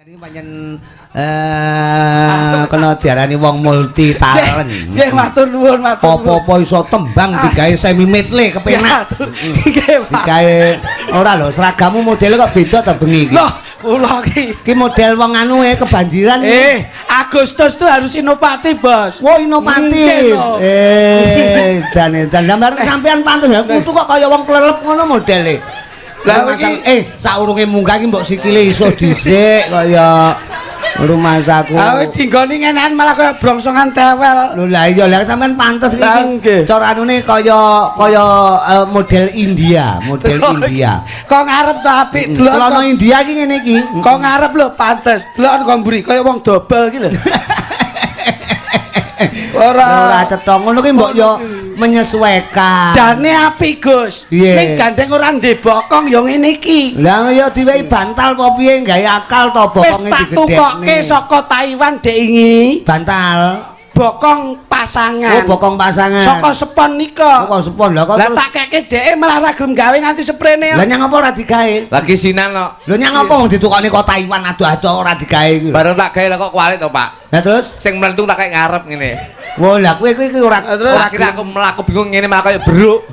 Ini pancen kena diarani wong multi talent. Nggih, matur nuwun, matur nuwun. Apa-apa iso tembang, digawe semi medley kepenak. Nggih, Pak. Digawe ora lho, seragammu modele kok beda ta bengi iki? Loh, kula iki. Iki model wong anu e kebanjiran. Eh, Agustus tuh harus inovatif, Bos. Wah, inovatif. Nggih, lho. Eh, dan gambar sampean pantes ya kudu kok kaya wong klelep ngono modele. Lah, Lah iki- saurunge munggah iki mbok sikile iso dhisik kaya rumangsaku. Ah, dinggoni ngenan malah kaya brongsongan tewel. Lho lah iya, lah sampean pantes Lah, iki. nggih. Cara anune kaya kaya model India, model India. Kok ngarep to apik delok. Celana India iki ngene iki. Kok ngarep lho pantes. Delok kok mburi kaya wong dobel iki lho. Ora. Ora cetha ngono ki mbok yo menyesuaikan. Jane apik, Gus. Piye? Ning gandeng ora ndek bokong ya ngene iki. Lah ya diwehi bantal apa piye, gawe akal to Wis bokonge tak tukoke digedhekne. saka Taiwan dek ingi. Bantal. Bokong pasangan. Oh, bokong pasangan. Saka sepon nika. Oh, kok sepon lah kok Lah terus. tak keke dheke malah ra gelem gawe nganti seprene. Lah nyang apa ora digawe? Lagi sinan kok. Lho nyang apa wong ditukokne kok Taiwan adoh-adoh ora digawe iki lho. Bareng tak gawe lah kok kualik to, Pak. Lah terus? Sing mlentung tak kayak ngarep ngene. Wah, lah kowe kuwi ora Terus? Ora kira aku mlaku bingung ngene malah kaya beruk.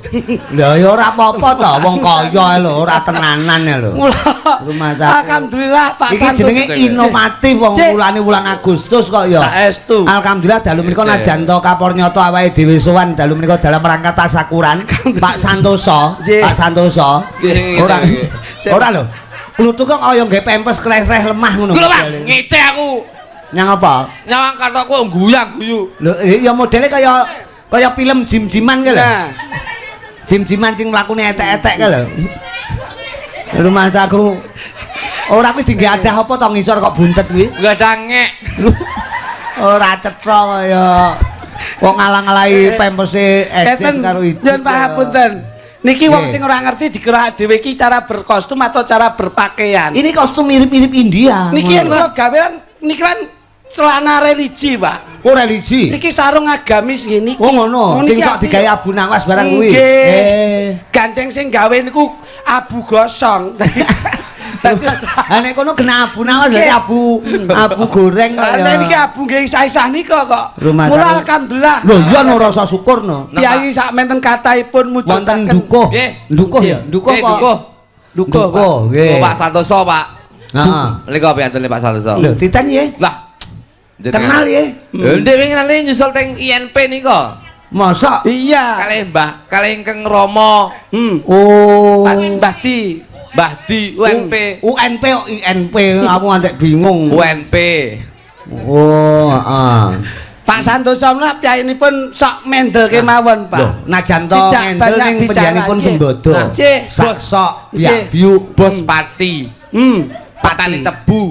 Lah ya ora apa-apa to, wong kaya lho, ora tenanan ya lho. Mula. Rumah sakit. Alhamdulillah Pak Iki Santos. jenenge inovatif wong Cek. wulane wulan Agustus kok ya. Saestu. Alhamdulillah dalu menika Cek. najan to kapornyata awake dhewe sowan dalu menika dalam rangka tasakuran Pak Santoso, Cek. Pak Santoso. Cek. Ora Cek. ora lho. Kluthuk kok kaya nggae pempes kreseh lemah ngono. Ku lho, Pak, modele. ngece aku. Nyang apa? Nyawang katokku guyang-guyu. Lho ya modele kaya kaya film jim-jiman kae lho. Nah, Jim-jiman sing mlakune etek-etek kae lho. Rumangsaku ora kuwi dingge adah apa to ngisor kok buntet kuwi? Enggak ada ngek. Ora cetha kaya wong ngalang-alahi pempese Ejes Eten karo Idit. nyuwun pangapunten. Niki wong Nggih. sing ora ngerti dikira dhewe iki cara berkostum atau cara berpakaian. Ini kostum mirip-mirip India. Niki yen kula gawe kan niki kan celana religi, Pak. Oh, religi. Niki sarung agamis ngene iki. Oh ngono, sing Niki sok asli- digawe Abu Nawas barang kuwi. Nggih. Eh. Gandeng sing gawe niku abu gosong. Dadi Ha nek kono kena Abu Nawas lha Nggih. abu abu goreng kok Lah ya. niki abu nggih isah-isah nika kok. Rumah Mula sakit. alhamdulillah. Lho iya no rasa syukur no. Nah, Kiai sak menten kathahipun Wonten mujudaken dukuh. Nggih. Dukuh ya, dukuh Nggih, kok. dukuh. Dukuh, Pak. Dukuh, nggih. Oh, Pak Santoso, Pak. Heeh. Menika piyantune Pak Santoso. Lho, titen ya. Lah. Kenal ya. Lho, ndek wingi nanti nyusul teng INP nika. Masa? Iya. Kalih Mbah, kalih ingkang Rama Oh. Pak Mbah Di. Mbah Di UNP. UNP kok INP aku ngantek bingung. UNP. Oh, heeh. Pak Santoso menika piyayinipun sok mendel kemawon, Pak. Lho, najan to Tidak mendel banyak ning bicara, panjenenganipun nggih. sembodo. Nah, nggih. Sak-sok Nggih. biak-biuk Bos Pati. Petani tebu.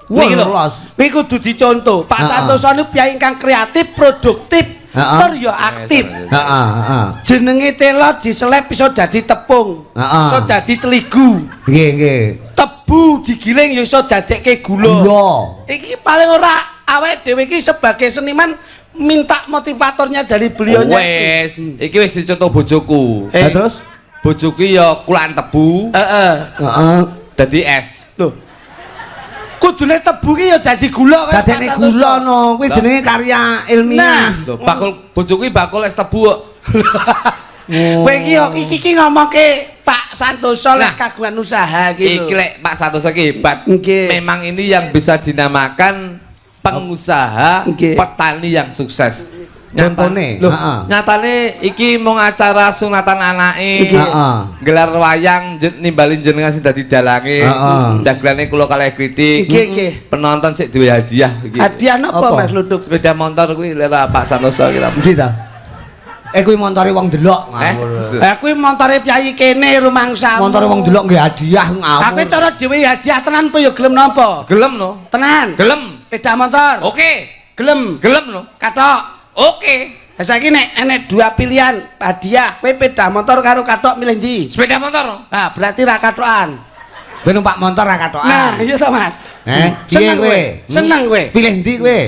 Wah, Niki lho. los. Kuwi kudu dicontoh. Pak Heeh. Santoso niku piyai ingkang kreatif, produktif, Heeh. tur ya aktif. Heeh, heeh. Jenenge telo diselep iso dadi tepung, Heeh. iso dadi teligu. Nggih, nggih. Tebu digiling ya iso dadekke gula. Gula. Iki paling ora awake dhewe iki sebagai seniman minta motivatornya dari beliaunya. Wes, iki wis dicontoh bojoku. Eh. Lah terus? Bojoku ya kulaan tebu Heeh. Heeh. dadi es. Loh. Kudune tebu ki ya dadi gula kaya Dadekne Pak Santoso. gula no, kuwi jenenge karya ilmiah. Nah. Lho, bakul bojoku iki bakul es tebu kok. Kowe iki yo iki iki ngomongke Pak Santoso lek Nah. kagungan usaha iki lho. Iki lek Pak Santoso iki hebat. Nggih. Memang ini yang bisa dinamakan pengusaha Nggih. petani yang sukses. Contone, Loh, heeh. nyatane iki mung acara sunatan anake. Nggih. Heeh. Gelar wayang nimbalin jenengan sing dadi dalange. Heeh. Dagelane kula kalih kritik. Nggih, nggih. Penonton sik duwe hadiah iki. Hadiah napa Apa? Mas Luduk? Sepeda motor kuwi lha Pak Santoso iki lah. Endi ta? Eh kuwi montore wong delok Eh? ngawur. Lah kuwi montore piyai kene rumangsamu. Montore wong delok nggih hadiah ngawur. Aku cara dhewe hadiah tenan apa ya gelem nampa? Gelem no? Tenan. Gelem. Sepeda motor. Oke. Gelem. Gelem no? Katok. Oke. Lah saiki nek enek dua pilihan hadiah, kowe sepeda motor karo katok milih ndi? Sepeda motor. no? Nah, berarti ra katokan. Kowe numpak motor ra katokan. Nah, iya to, Mas. Eh, piye Seneng kowe? kowe. Seneng kowe. Pilih ndi kowe?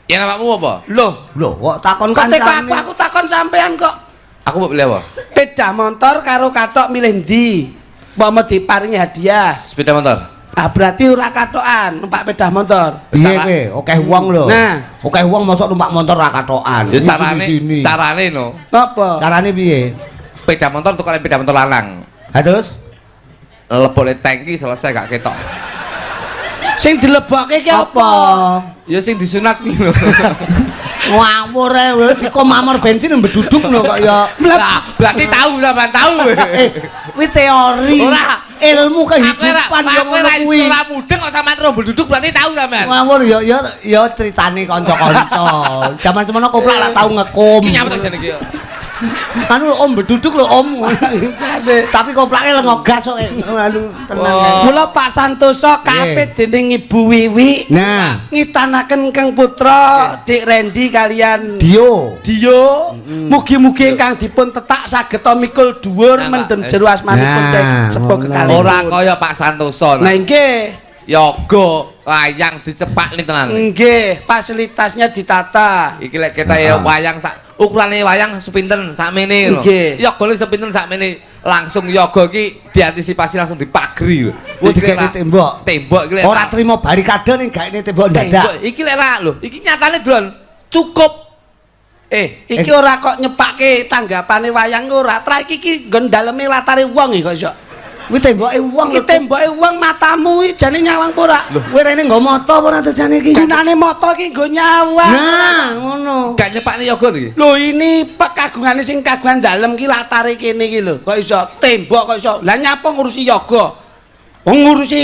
Ya awakmu apa? Loh, Lho, kok takon kok teko kancane? aku takon sampean kok. Aku mau pilih apa? Sepeda motor karo katok milih ndi? Mbok mau diparingi hadiah. Sepeda motor. Ah, berarti ora katokan numpak sepeda motor. Piye kowe? Akeh wong lho. Nah. Akeh wong mosok numpak motor ora katokan. Ya carane, carane no. Napa? Carane piye? Sepeda motor tukare sepeda motor lanang. Ha terus lebone tangki selesai gak ketok. Sing dilebokke ki apa? Ya sing disunat kuwi lho. Ngawur ae dikomamor bensin mbeduduk lho kok ya. Lah, berarti tahu sampean tahu. Kuwi teori. Ora. Ilmu kehidupan yo ngono kuwi. Ora mudeng kok sampean ro mbeduduk berarti tahu sampean. Ngawur ya ya ya critane kanca-kanca. Jaman semono koplak lak tau ngekum. Iki nyapa to jane iki? Anu lho Om beduduk lho Om. Tapi koplake lengo gas kok. Anu tenang. Mula Pak Santoso kapit dening Ibu Wiwi. Nah, ngitanaken Kang Putra Dik Rendi kalian Dio. Dio. Mugi-mugi ingkang dipun tetak saged mikul dhuwur mendem jero asmanipun sepo kekalih. Ora kaya Pak Santoso. Nah nggih. Yoga wayang dicepakne tenan. Nggih, fasilitasnya ditata. Iki lek kita ya wayang sak ukurane wayang sepinten sakmene lho. Yogane sepinten sakmene, langsung yoga iki diantisipasi langsung dipagri lho. Oh, digawe tembok. Tembok iki lek ora trimo barikade ning gaene tembok ndadak. Iki lek ra lho, iki nyatane drone cukup. Iki ora kok nyepake tanggapane wayang ora. Tra iki iki nggon daleme latare wong iki kok iso. Kuwi temboke wong, iki temboke wong matamu iki jane nyawang apa ora? Lho, kowe rene nggo mata apa ora jane iki? Gunane mata iki nggo nyawang. Nah, ngono. Gak nyepakne yoga iki. Lho, ini pekagungane sing kagungan dalem ki latare kene iki lho. Kok iso tembok kok iso. Lah nyapa ngurusi yoga? Wong ngurusi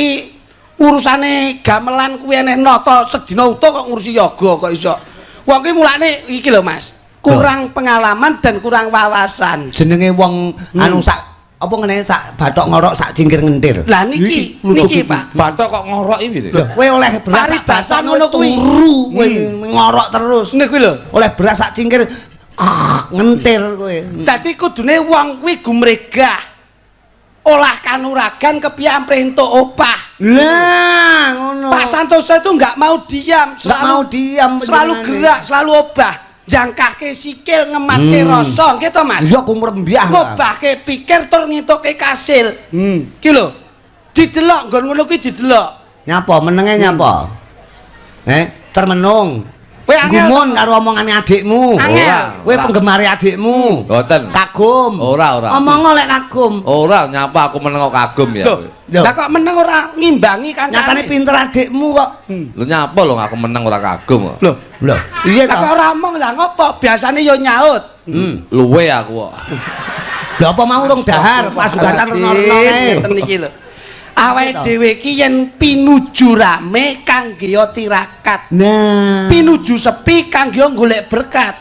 urusane gamelan kuwi eneh nata sedina utuh kok ngurusi yoga kok iso. Wong ki mulane iki lho Mas, kurang pengalaman dan kurang wawasan. Jenenge wong anu sak apa ngene sak bathok ngorok sak cingkir ngentir. Lah niki niki Pak. Bathok kok ngorok iki lho. Kowe oleh beras paribasan ngono kuwi. Turu kowe ngorok terus. Niku lho. Oleh beras sak cingkir ngentir kowe. Dadi kudune wong kuwi gumregah. Olah kanuragan kepiye amprih entuk opah. Lah ngono. Pak Santoso itu enggak mau diam, selalu mau diam, selalu gerak, selalu obah. Jangkahke sikil ngematke rasa, nggih to Mas? Iya kumrembyah. Ngobahke pikir tur ngituke kasil. Ki lho. Didelok nggon ngono kuwi didelok. Nyapa menenge nyapa? Termenung. Kowe angel gumun karo omongane adikmu. Angel. Kowe penggemare adikmu. Mboten. Kagum. Ora, ora. Omong lek kagum. Ora, nyapa aku meneng kok kagum ya. Lho, lah kok meneng ora ngimbangi kancane. Nyatane pinter adikmu kok. Lho nyapa lho aku meneng ora kagum kok. Lho, lho. Iya ta. Lah kok ora omong lah ngopo? Biasane yo nyaut. Luwe aku kok. Lho apa mau rong dahar pasugatan rena-rena kae. Ngeten iki lho. Awake dhewe iki yen pinuju rame kangge tirakat. Nah, pinuju sepi kangge golek berkat.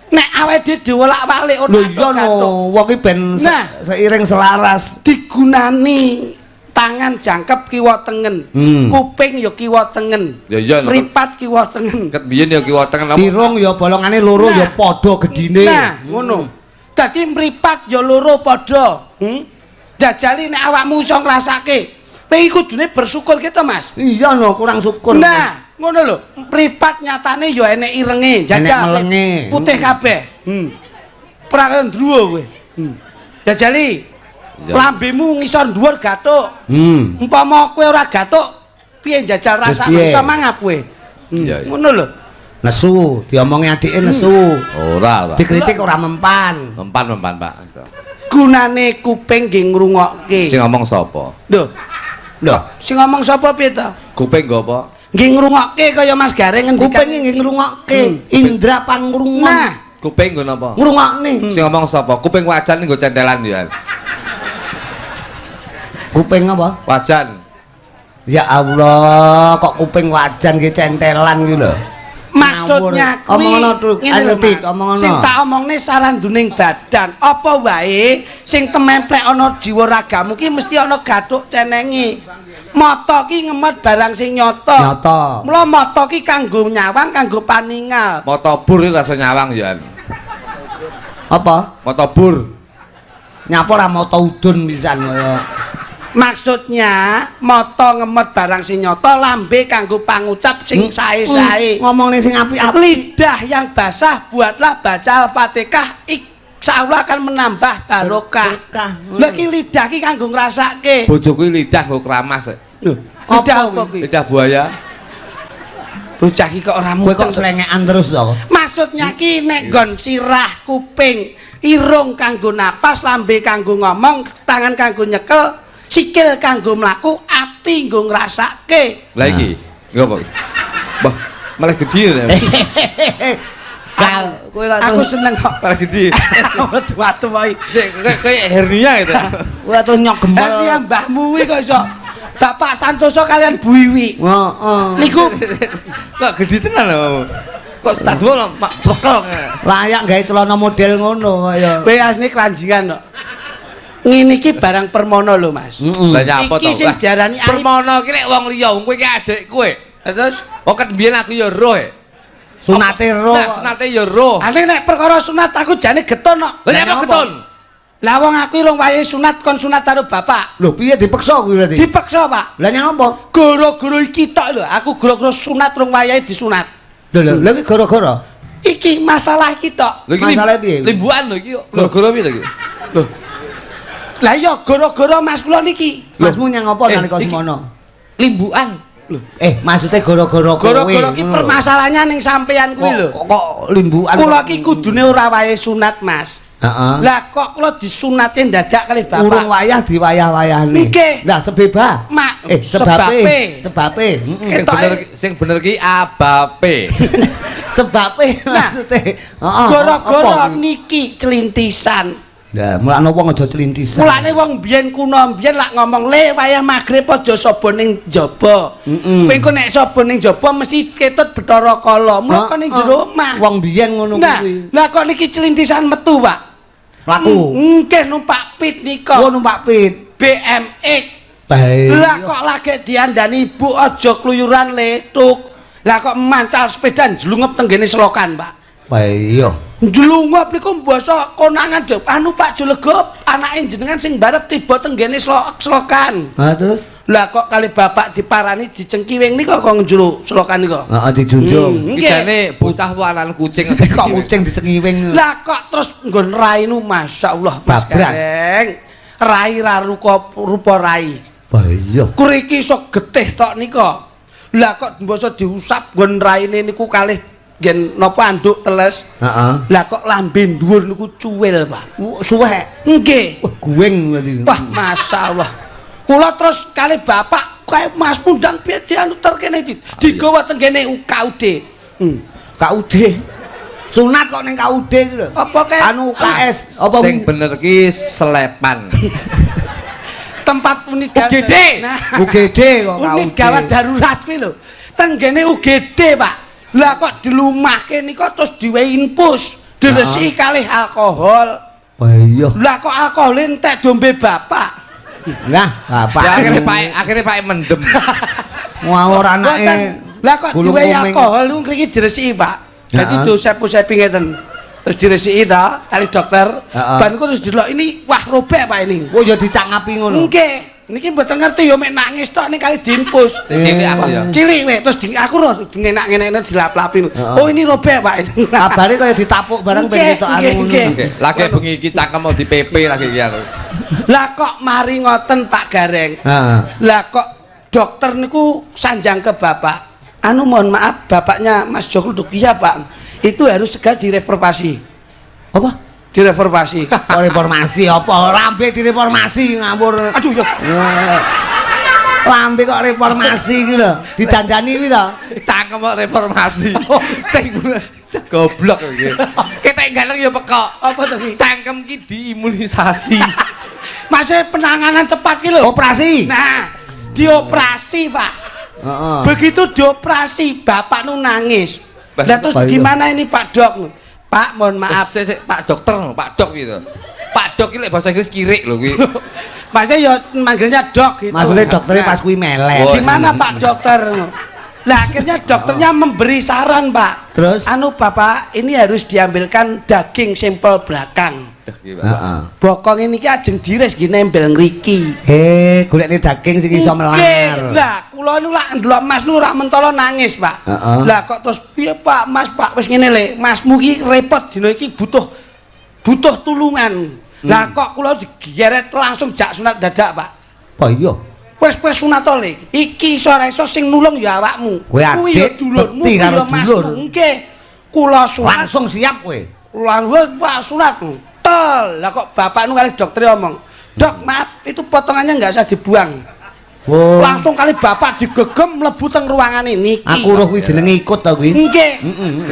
Nek awake dhewe diwolak-walik ora. Lho iya no, wong iki ben seiring selaras. Digunani tangan jangkep kiwa tengen, kuping ya kiwa tengen, mripat kiwa tengen. Ket biyen ya kiwa tengen. Irung ya bolongane loro ya padha gedine. Nah, ngono. Dadi mripat ya loro padha. Jajali nek awakmu iso ngrasake. Kowe iki kudune bersyukur gitu Mas. Iya no, kurang syukur. Nah, ngono lho. Mripat nyatane ya enek irenge, jajal putih kabeh. Ora ndruwo kowe. Jajali. Lambemu ngisor dhuwur gathuk. Umpama kowe ora gathuk, piye jajal rasane iso mangap kowe. Ngono lho. Nesu, diomongi adike nesu. Ora, ora. Dikritik ora mempan. Mempan, Pak. Gunane kuping nggih ngrungokke. Sing ngomong sapa? Lho. Lho, sing ngomong sapa piye to? Kuping nggo apa? Nggih ngrungokke kaya Mas Gareng ngendikan. Kuping nggih ngrungokke, indra pangrungon. Nah, kuping nggo napa? Ngrungokne. Sing ngomong sapa? Kuping wajan nggo cendelan ya. Kuping apa? Wajan. Ya Allah, kok kuping wajan nggih centelan iki lho. Maksudnya kuwi ngene sing tak omongne saranduning badan apa wae sing tememplek ana jiwa ragamu ki mesti ana gathuk cenenge. Mata ki ngemot barang sing nyata. Nyata. Mula mata ki kanggo nyawang, kanggo paningal. Mata bur iki rasa nyawang ya. Apa? Mata bur. Nyapa ora mata udun pisan kaya. Maksudnya mata ngemot barang sing nyata, lambe kanggo pangucap sing sae-sae. Ngomongne sing apik-apik. Lidah yang basah buatlah baca Al-Fatihah, insyaallah akan menambah barokah. Lha iki lidah ki kanggo ngrasake. Bojoku lidah nggo kramas. Lho. Lidah apa kuwi? Lidah buaya. Bocah iki kok ora Kowe kok muteng. slengekan terus to? Maksudnya ki nek nggon sirah, kuping, irung kanggo napas, lambe kanggo ngomong, tangan kanggo nyekel, sikil kanggo mlaku, ati nggo ngrasake. Lah iki, ngopo? Wah, malah gede ya. Kal, kowe kok Aku seneng kok. Malah gede. Watu wae. Sik kayak hernia itu. Kowe tuh nyok gemel. Hernia mbahmu kuwi kok iso. Bapak Santoso kalian Bu Wiwi. Heeh. Niku Kok gede tenan lho. Kok stadwo lho, Pak Bekel. Layak gawe celana model ngono kaya. kowe asline keranjingan kok. Ngene iki barang permono lho, Mas. Heeh. Lah nyapa to? Iki sing diarani aib. Permono iki lek wong liya, kowe iki adik kowe. Terus Oh kan biyen aku ya roh. E. Sunate ro. Nah, sunate ya roh. ane nek perkara sunat aku jane getun kok. Lah nyapa getun? Lah wong aku rong wayahe sunat kon sunat karo bapak. Lho piye dipeksa kuwi berarti? Dipeksa, Pak. Lah nyapa? Gara-gara iki tok lho, aku gara-gara sunat rong wayahe disunat. Lho lho, lha iki gara-gara. Iki masalah iki tok. Lho iki Masalah piye? Limbukan lho iki gara-gara piye lho iki? Lho. Lah iya gara-gara Mas kula niki. Masmu nyang apa nalika semono? Limbukan. Eh, maksudnya gara-gara kowe. Gara-gara iki permasalahannya ning sampean kuwi lho. Kok limbukan? Kula iki kudune ora wayahe sunat, Mas. Heeh. Lah kok kula disunatke ndadak kalih bapak. Urung wayah diwayah-wayahne. Nggih. Lah sebeba. Mak, Eh, sebabe. sebabe. Sebabe. Sing bener sing bener ki abape. Sebabe Nah, maksudnya. Heeh. Gara-gara niki celintisan. Lah, mulane wong aja celintisan. Mulane wong biyen kuno biyen lak ngomong le wayah magrib aja saba ning jaba. Mm-mm. Kowe engko nek saba ning jaba mesti ketut Bathara Kala. Mula kok ning jero omah. Wong biyen ngono Nah, kuwi. lah kok niki celintisan metu, Pak? Mlaku. Nggih numpak pit nika. Wo numpak pit. BMX. Bae. Lah kok lagi diandani ibu aja kluyuran le tuk. Lah kok mancal sepeda njlungep tenggene selokan, Pak. Bae iya. Njlungup niku mbasa konangan do. Anu Pak Julegop, anake jenengan sing barep tiba tenggene selokan. Ha terus? Lah kok kali bapak diparani dicengkiwing nika kok njero selokan nika. Heeh dijunjung. Iki jane bocah wanan kucing. Kok kucing dicengiwing. Lah kok terus nggon rainu masyaallah Mas Babras. Gareng. Rai ra rupa rupa rai. Bae iya. Kuriki iso getih tok nika. Lah kok mbasa diusap nggon raine niku kalih nggen napa anduk teles. Heeh. Lah kok lambe dhuwur niku cuwil, Pak. Suwek. Nggih. Wah, guweng berarti. Wah, masyaallah. Kula terus kali bapak kae Mas Pundang piye dianu ter kene iki. Digawa teng kene UKUD. KUD. Sunat kok ning KUD iki lho. Apa kae? Anu UKS apa Sing bener ki selepan. Tempat unit UGD. Nah, UGD kok unit KUD. gawat darurat kuwi lho. Teng kene UGD, Pak. Lah kok dilumahke nika terus diwehi infus, diresiki kalih alkohol. Wah iya. Lah kok alkohol entek dombe bapak. Lah, bapak. Ya akhirnya Pak mendem. Ngawur anake. Lah kok gulung diwehi kuming. alkohol niku ngriki diresiki, Pak. Dadi Heeh. diusep-usepi ngeten. Terus diresiki ta kali dokter. Heeh. Ban ku terus delok ini wah robek Pak ini. Oh ya dicangapi ngono. Nggih. Niki mboten ngerti ya mek nangis tok ning kali diinfus. Sing cilik aku ya. Cilik weh terus di, aku roh ngenak-ngenekne dilap-lapi. Heeh. Oh ini robek Pak ini. Kabare kaya ditapuk bareng ben Nggih, ketok anu nggih, ngono. nggih. Oke, lagi bengi iki cangkem mau di PP lagi iki aku. Lah kok mari ngoten Pak Gareng. Heeh. Lah kok dokter niku sanjang ke bapak. Anu mohon maaf bapaknya Mas Joko Duk. Iya Pak. Itu harus segera direformasi. Apa? Direformasi. Kok reformasi apa? Lambe direformasi ngawur. Aduh ya. Lambe kok reformasi iki lho. Didandani kuwi to. Cangkem kok reformasi. Sing goblok iki. Ketek ganteng ya pekok. Apa to ki? Cangkem ki diimunisasi. Masih penanganan cepat ki lho. Operasi. Nah, dioperasi, Pak. Heeh. Begitu dioperasi, bapak nu nangis. Lah terus Apa itu? gimana ini Pak Dok? Pak, mohon maaf. Sik sik Pak dokter, Pak Dok gitu. Pak Dok ki lek bahasa Inggris kirik lho kuwi. Maksudnya ya manggilnya dok gitu. Maksudnya dokternya Nah, pas kuwi melet. Oh, Gimana Pak dokter? Lah akhirnya dokternya memberi saran, Pak. Terus? Anu Bapak, ini harus diambilkan daging sampel belakang. Heeh. Bokong ini ki ajeng diris nggih nembel ngriki. Golekne daging sing iso melar. Nggih. Lah, kula nu lak ndelok Mas nu ora mentolo nangis, Pak. Heeh. Lah kok terus piye Pak, Mas Pak wis ngene le, Masmu ki repot dina iki butuh tulungan. Lah kok kula digeret langsung jak sunat dadak, Pak. Oh iya. Wis kowe sunat to, Le. Iki iso ora iso sing nulung ya awakmu. Kowe Kuwi ya adik, dulurmu, bekti kuwi karo ya masmu. dulur. Nggih. Kula sunat. Langsung siap kowe. Lan wis Pak sunat. Tol. Lah kok bapak nu kali dokter omong, "Dok, maaf, itu potongannya nggak usah dibuang." Oh. Langsung kali bapak digegem mlebu teng ruangan ini. Aku roh kuwi jenenge ikut to kuwi. Nggih.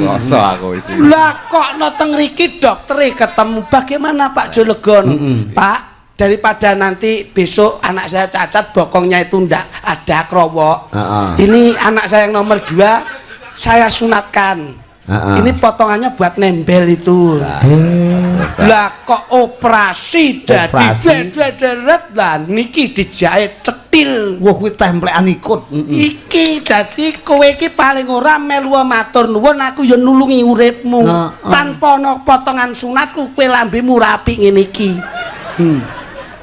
Rasa aku isi. Lah kok no teng riki doktere ketemu, bagaimana Pak Jolegon? Pak, daripada nanti besok anak saya cacat bokongnya itu ndak ada krowok. Ini anak saya yang nomor 2 saya sunatkan. Ini potongannya buat nembel itu. Lah kok operasi dadi deret lah niki dijahit cetil. Wah kuwi templekan ikut. Iki dadi kowe iki paling ora melu matur nuwun aku ya nulungi uripmu. Tanpa ana potongan sunatku kowe lambemu ora apik ngene iki.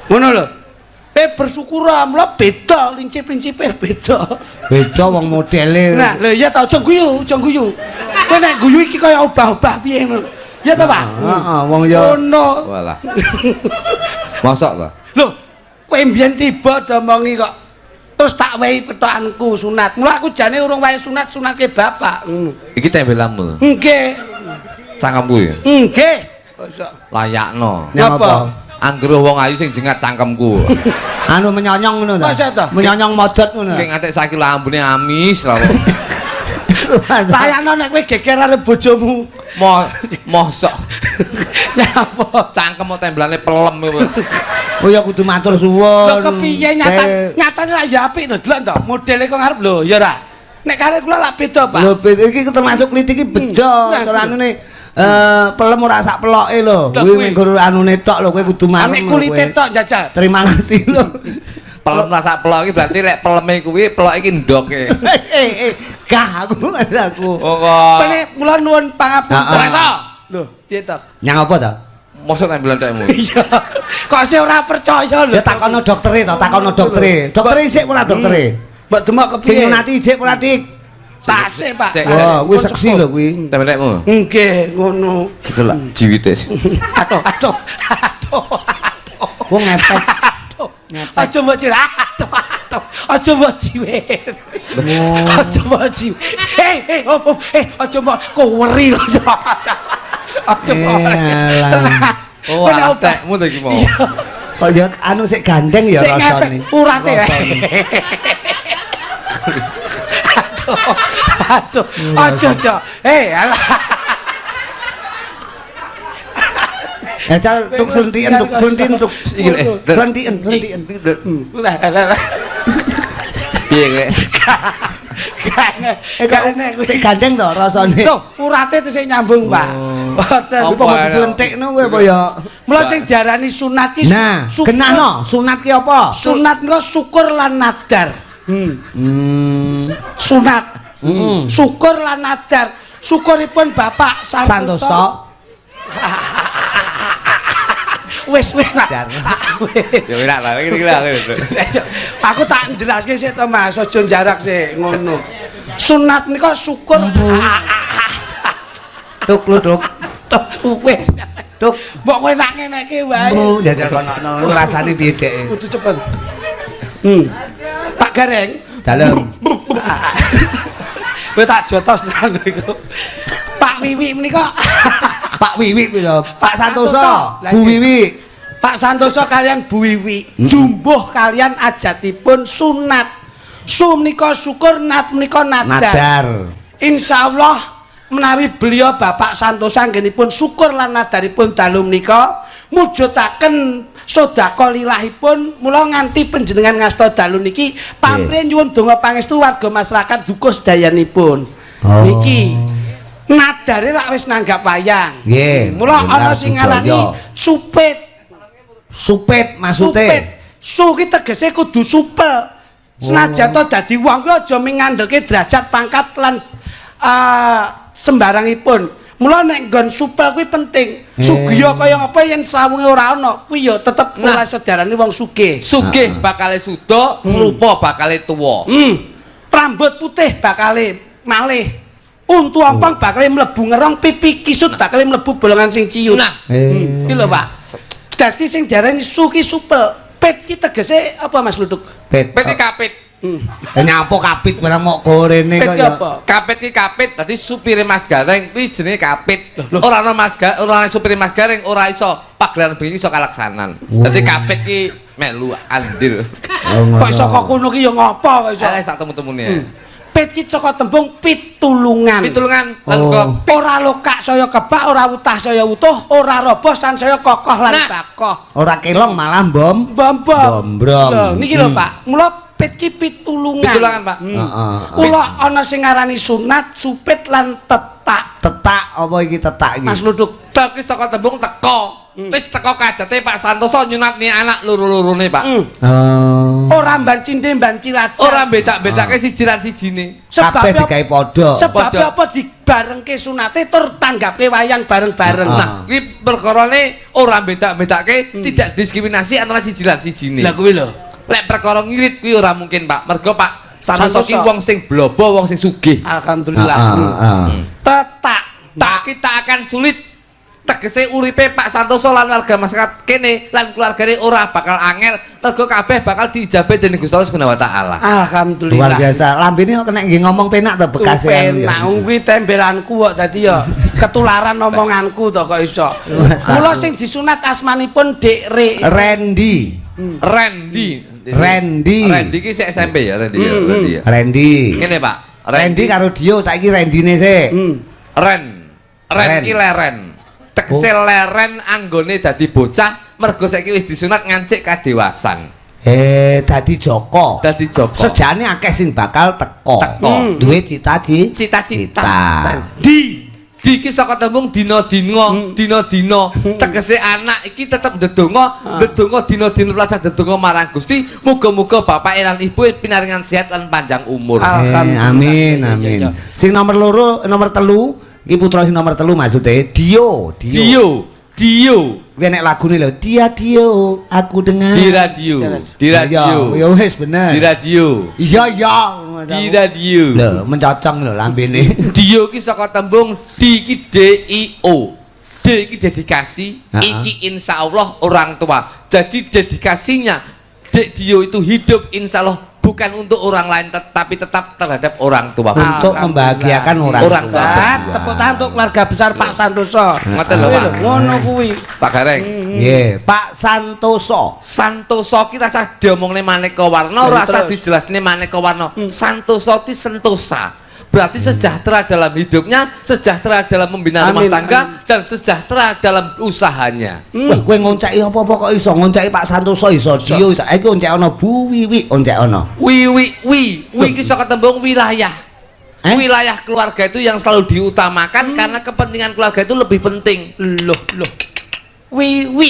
Ngono lho. Bersyukur mula beda lincip-lincipe beda. Beda wong modele. Nah, lho iya ta aja guyu, aja guyu. Kowe nek guyu iki kaya obah-obah piye ngono lho. Iya ta, Pak? Heeh, wong ya ngono. Walah. Mosok ta? Lho, kowe mbiyen tiba domongi kok. Terus tak wehi pethokanku sunat. Mula aku jane urung wae sunat, sunatke bapak. Ngono. Iki tembelanmu. Nggih. Cangkemku ya. Nggih. Mosok. Layakno. Nyapa? Anggere wong ayu sing jengat cangkemku. Anu menyonyong ngono ta? Masa ta? Menyonyong modot ngono. Sing ngantek saiki lho ambune amis ra. Sayangno nek kowe geger karo bojomu. Mosok. Nyapa? Cangkem kok tembelane pelem kowe. Oh ya kudu matur suwun. Lho kepiye nyatane lak ya apik to, delok to. Modele kok ngarep lho, ya ora. Nek kare kula lak beda, Pak. Lho iki termasuk klitik iki bejo, cara anune pelem ora sak peloke lho. Kuwi mung anune tok lho, kowe kudu marem. Nek kulite tok jajal. Terima kasih lho. Pelem ora sak pelok iki berarti lek peleme kuwi pelok iki ndoke. Gah aku aku. Oh kok. Pene kula nuwun pangapunten. Lho, piye to? Nyang apa to? Mosok tembelan tekmu. Iya. Kok sih ora percaya lho. Ya takono doktere to, takono doktere. Doktere isik ora doktere? Mbok demok kepiye? Sing nyunati isik ora, Dik? Tasih, Pak. Wah, kuwi seksi lho kuwi. Tembelan tekmu. Nggih, ngono. Jejelak jiwite. Aduh, aduh. Aduh. Aduh. Wong ngepet. Ngepet. Aja mbok jiwit. Aduh, aduh. Aja mbok jiwit. Aja mbok jiwit. Aja mbok koweri lho. Aja mbok. Oh, tekmu to iki mau. Kok ya anu sik gandeng ya rasane. Urate. Aduh, aja aja. Alah. Ya cal tuk slentiken tuk slentiken tuk. Slentiken, slentiken. Lah. Piye kowe? Kok sik gandeng to rasane. Lho, urate tesih nyambung, Pak. Boten. Apa mau diselentikno kowe apa ya? Mula sing diarani sunat ki nah, genahno, sunat ki apa? Sunat niku syukur lan nadar. Sunat. Syukur lan nadar. Syukuripun Bapak Santoso. Wis wis Mas. Ya ora lah iki iki. Aku tak jelaske sik to Mas, aja jarak sik ngono. Sunat nika syukur. Tuk lu tuk. Wis. Tuk. Mbok kowe nak ngeneke wae. Jajal kono rasane piye dhek. Kudu cepet. Pak Gareng. Dalem. Kowe tak jotos tenan iku. Pak Wiwi menika. Pak Wiwi kuwi lho. Pak Santoso, Bu Wiwi. Pak Santoso kalian Bu Wiwi, jumbuh kalian ajatipun sunat. Su menika syukur, nat menika nadar. Nadar. Insyaallah menawi beliau Bapak Santoso anggenipun syukur lan nadaripun dalu menika mujudaken sedekah lilahipun mula nganti panjenengan ngasta dalu niki pamrih nyuwun donga pangestu warga masyarakat dukuh sedayanipun. Niki nadare lak wis nanggap wayang. Nggih. Mula ana sing ngarani supit. Supit maksude. Supit. Su ki tegese kudu supel. Senajan to dadi wong ki aja mung ngandelke derajat pangkat lan sembarangipun. Mula nek nggon supel kuwi penting. Sugiya kaya ngapa yen srawunge ora ana, kuwi ya tetep ora iso diarani wong sugih. Sugih bakale suda, rupa bakale tuwa. Rambut putih bakale malih. Untu ompong bakale mlebu ngerong, pipi kisut bakale mlebu bolongan sing ciut. Nah, iki lho, Pak. Dadi sing diarani su ki supel. Pit ki tegese apa, Mas Luduk? Pit. Pit ki kapit. Nyapo kapit barang mok gorene Pit kok ki ya. apa? Kapit ki kapit, dadi supire Mas Gareng kuwi jenenge kapit. Ora ana Mas Gareng, ora ana supire Mas Gareng ora iso pagelaran bengi iso kalaksanan. Dadi kapit ki melu andil. Oh, ngono. Kok iso kok kono ki ya ngopo kok iso? Ae sak temu-temune. Pit ki saka tembung pitulungan. Pitulungan lan Oh. uga Ora lokak saya kebak, ora wutah saya utuh, ora roboh sansaya kokoh lan Nah. bakoh. Ora kelong malah bom. Bom-bom. Bombrong. Lho, niki lho, Pak. Mula pit ki pitulungan. Pitulungan, Pak. Heeh. Kula ana sing ngarani sunat, supit lan tetak. Tetak apa iki tetak iki? Mas Luduk. Tek ki saka tembung teko. Wis teko kajate Pak Santoso nyunatni anak loro-lorone, Pak. Oh. Ora mban cinde mban cilada. Ora bedak-bedake siji lan sijine. Kabeh digawe padha. Sebab Padha. apa dibarengke sunate tur tanggapke wayang bareng-bareng. Ah. Nah, kuwi perkarane ora bedak-bedake, tidak diskriminasi antara siji lan sijine. Lah kuwi lho. Lek perkara ngirit kuwi ora mungkin, Pak. Mergo Pak Santoso ki Santoso. wong sing blobo, wong sing sugih. Alhamdulillah. Heeh, heeh. Tetak. Tak kita akan sulit, tegese uripe Pak Santoso lan warga masyarakat kene lan keluargane ora bakal angel mergo kabeh bakal diijabah dening Gusti Allah Subhanahu wa taala. Alhamdulillah. Luar biasa. Lambene kok kena nggih ngomong penak to bekas anu ya. Penak kuwi tembelanku kok dadi ya ketularan omonganku to kok iso. Mula sing disunat asmanipun Dik Re. Randy. Randy. Randy. Randy ki sik SMP ya, Randy ya, Randy ya. Randy. Ngene, Pak. Randy karo Dio saiki Randine sik. Ren. Ren Ren. ki leren. Tegese leren anggone dadi bocah mergo saiki wis disunat ngancik kadewasan. Dadi Joko. Dadi Joko. Sejane akeh sing bakal teko. Teko. Duwe cita-cita. Cita-cita. Di Di iki saka tembung dina-dina, dina-dina. Tegese anak iki tetep ndedonga, ndedonga dina-dina pelajar ndedonga marang Gusti, muga-muga bapak lan ibu pinaringan sehat lan panjang umur. Alhamdulillah. Amin, Iya, amin. iya. Sing nomor loro, nomor telu, iki putra sing nomor telu maksude Dio, Dio. Dio, Dio, Kuwi enek lagune lho, Dia Dio, aku dengar. di radio, di radio, Ya wis bener. di radio, Iya, iya. di radio. Lho, mencocong lho lambene. Dio ki saka tembung di ki D I O. D ki dedikasi, iki insya Allah orang tua. Jadi dedikasinya Dek Dio itu hidup insya Allah bukan untuk orang lain tetapi tetap terhadap orang tua. Untuk membahagiakan orang Orang tua. tua. Ah, tepuk tangan untuk keluarga besar Pak Santoso. Ngoten lho, Pak. Ngono kuwi. Pak Gareng. Nggih, Pak Santoso. Santoso ki rasa diomongne maneka warna, Lah, rasa terus. dijelasne maneka warna. Santoso ki sentosa. Berarti sejahtera dalam hidupnya, sejahtera dalam membina rumah Amin, tangga, dan sejahtera dalam usahanya. Wah, kowe ngonceki apa-apa kok iso ngonceki Pak Santoso iso, Dio iso. Iki oncekono Bu Wiwi, oncekono. Wi wi wi, wi ki saka tembung wilayah. Eh? Wilayah keluarga itu yang selalu diutamakan karena kepentingan keluarga itu lebih penting. Loh, loh. Wi wi.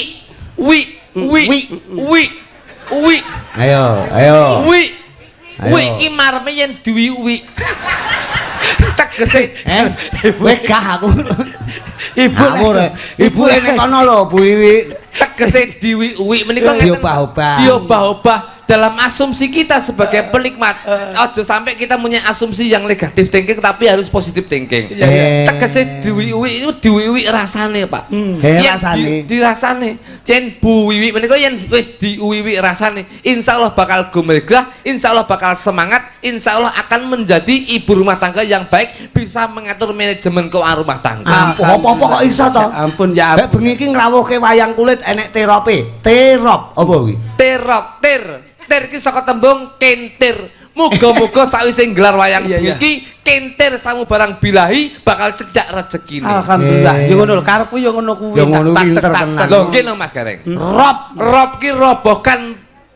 Wi wi Wi. wi wi Ayo, ayo. wi Ayo. wi ki marme yen duwi wi. Tegese Kowe gah aku. Ibu Ngawur. Ibu nek kono lho, Bu Wiwi. Tegese diwi uwi menika ngeten. Diobah-obah. Diobah-obah dalam asumsi kita sebagai penikmat. Aja sampai kita punya asumsi yang negatif thinking tapi harus positif thinking. Iya, iya. Tegese diwi uwi itu diwi uwi rasane, Pak. Eh, Yen rasane. Dirasane. Yen Bu Wiwi menika yen wis diuwiwi rasane, insyaallah bakal gumregah, insyaallah bakal semangat, insyaallah akan menjadi ibu rumah tangga yang baik, bisa mengatur manajemen keuangan rumah tangga. Ampuh, apa-apa kok iso to? Ya ampun, ya Lek ampun. bengi iki ngrawuhke wayang kulit enek terope. Terop apa kuwi? Terop, ter. Ter ki saka tembung kentir. Muga-muga sawise nggelar wayang Iya, iya. iki kentir samubarang bilahi bakal cedhak rezekine. Alhamdulillah. Eh. Ya ngono lho, karepku ya ngono kuwi. Ya ngono kuwi Tak- pinter tak- tenan. tak- Lho nggih lho Mas Gareng. Rob. Rob ki robohkan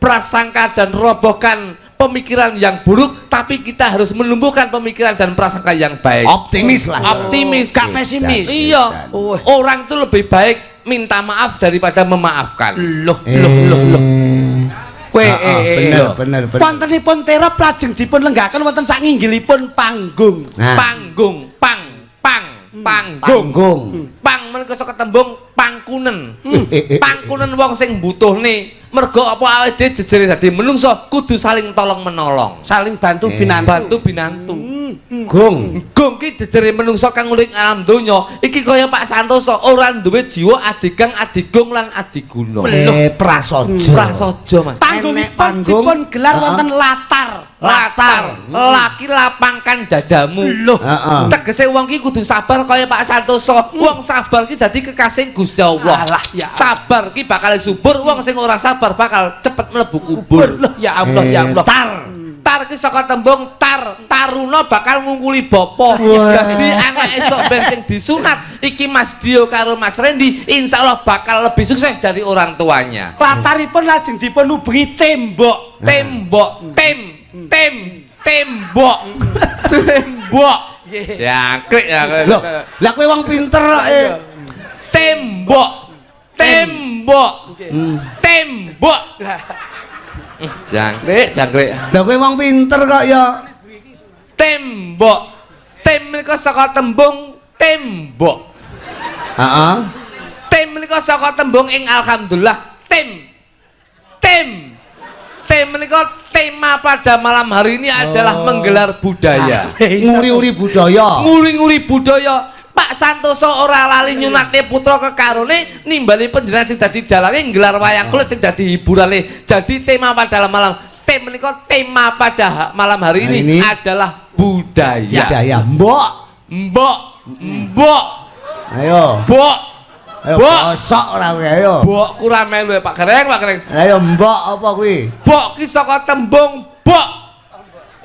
prasangka dan robohkan pemikiran yang buruk, tapi kita harus menumbuhkan pemikiran dan prasangka yang baik. Optimis lah. Optimis. Gak pesimis. Iya. Oh. Orang tuh lebih baik minta maaf daripada memaafkan. Loh, loh, loh, loh. Kowe Ah, ah, bener, bener, bener. Wontenipun terop lajeng dipun lenggahaken wonten sak nginggilipun panggung. Nah, Panggung, pang, pang, panggung. panggung. Pang menika saka tembung pangkunen. Eh. Pangkunen wong sing butuhne. Mergo apa awake dhewe jejere dadi menungso kudu saling tolong menolong. Saling bantu Eh. binantu. Bantu binantu. Gong. Gong ki jejere menungso kang urip alam donya iki kaya Pak Santoso ora duwe jiwa adigang, adigung lan adiguna. Prasaja. Prasaja, Mas. Enek Panggungipun panggung. dipun gelar wonten latar. Latar, laki lapangkan dadamu. Loh. Tegese wong ki kudu sabar kaya Pak Santoso. Wong sabar ki dadi kekasih Gusti Allah. Alah, ya. Sabar ki bakal subur, wong sing ora sabar bakal cepet mlebu kubur. Loh, ya Allah, ya Allah. Tar. Tar ki saka tembung tar, taruna bakal ngungkuli bapa. Dadi anak esuk ben sing disunat iki Mas Dio karo Mas Randy insyaallah bakal lebih sukses dari orang tuanya. Lataripun lajeng dipun ubengi tembok. Tembok, tem, tem, tembok. Tembok. Jangkrik ya. Loh, lah kowe wong pinter kok. Tembok. Tembok. Tembok. Jangkrik, jangkrik. Lah kowe wong pinter kok ya. Tembok. Tem menika saka tembung tembok. Heeh. Tem menika saka tembung ing alhamdulillah. Tem. Tem. Tem menika tema pada malam hari ini adalah menggelar budaya. Nguri-uri budaya. Nguri-nguri budaya. Pak Santoso ora lali nyunatne putra kekarone nimbali panjenengan sing dadi dalange nggelar wayang kulit sing dadi hiburane. Jadi tema pada malam tem menika tema pada malam hari ini, Hari ini adalah budaya. Budaya. Mbok. Mbok, mbok, Ayo. mbok, Ayo mbok. bosok ora kowe ayo. Mbok kurang melu ya, Pak Gareng, Pak Gareng. Ayo mbok apa kuwi? Bok ki saka tembung bok.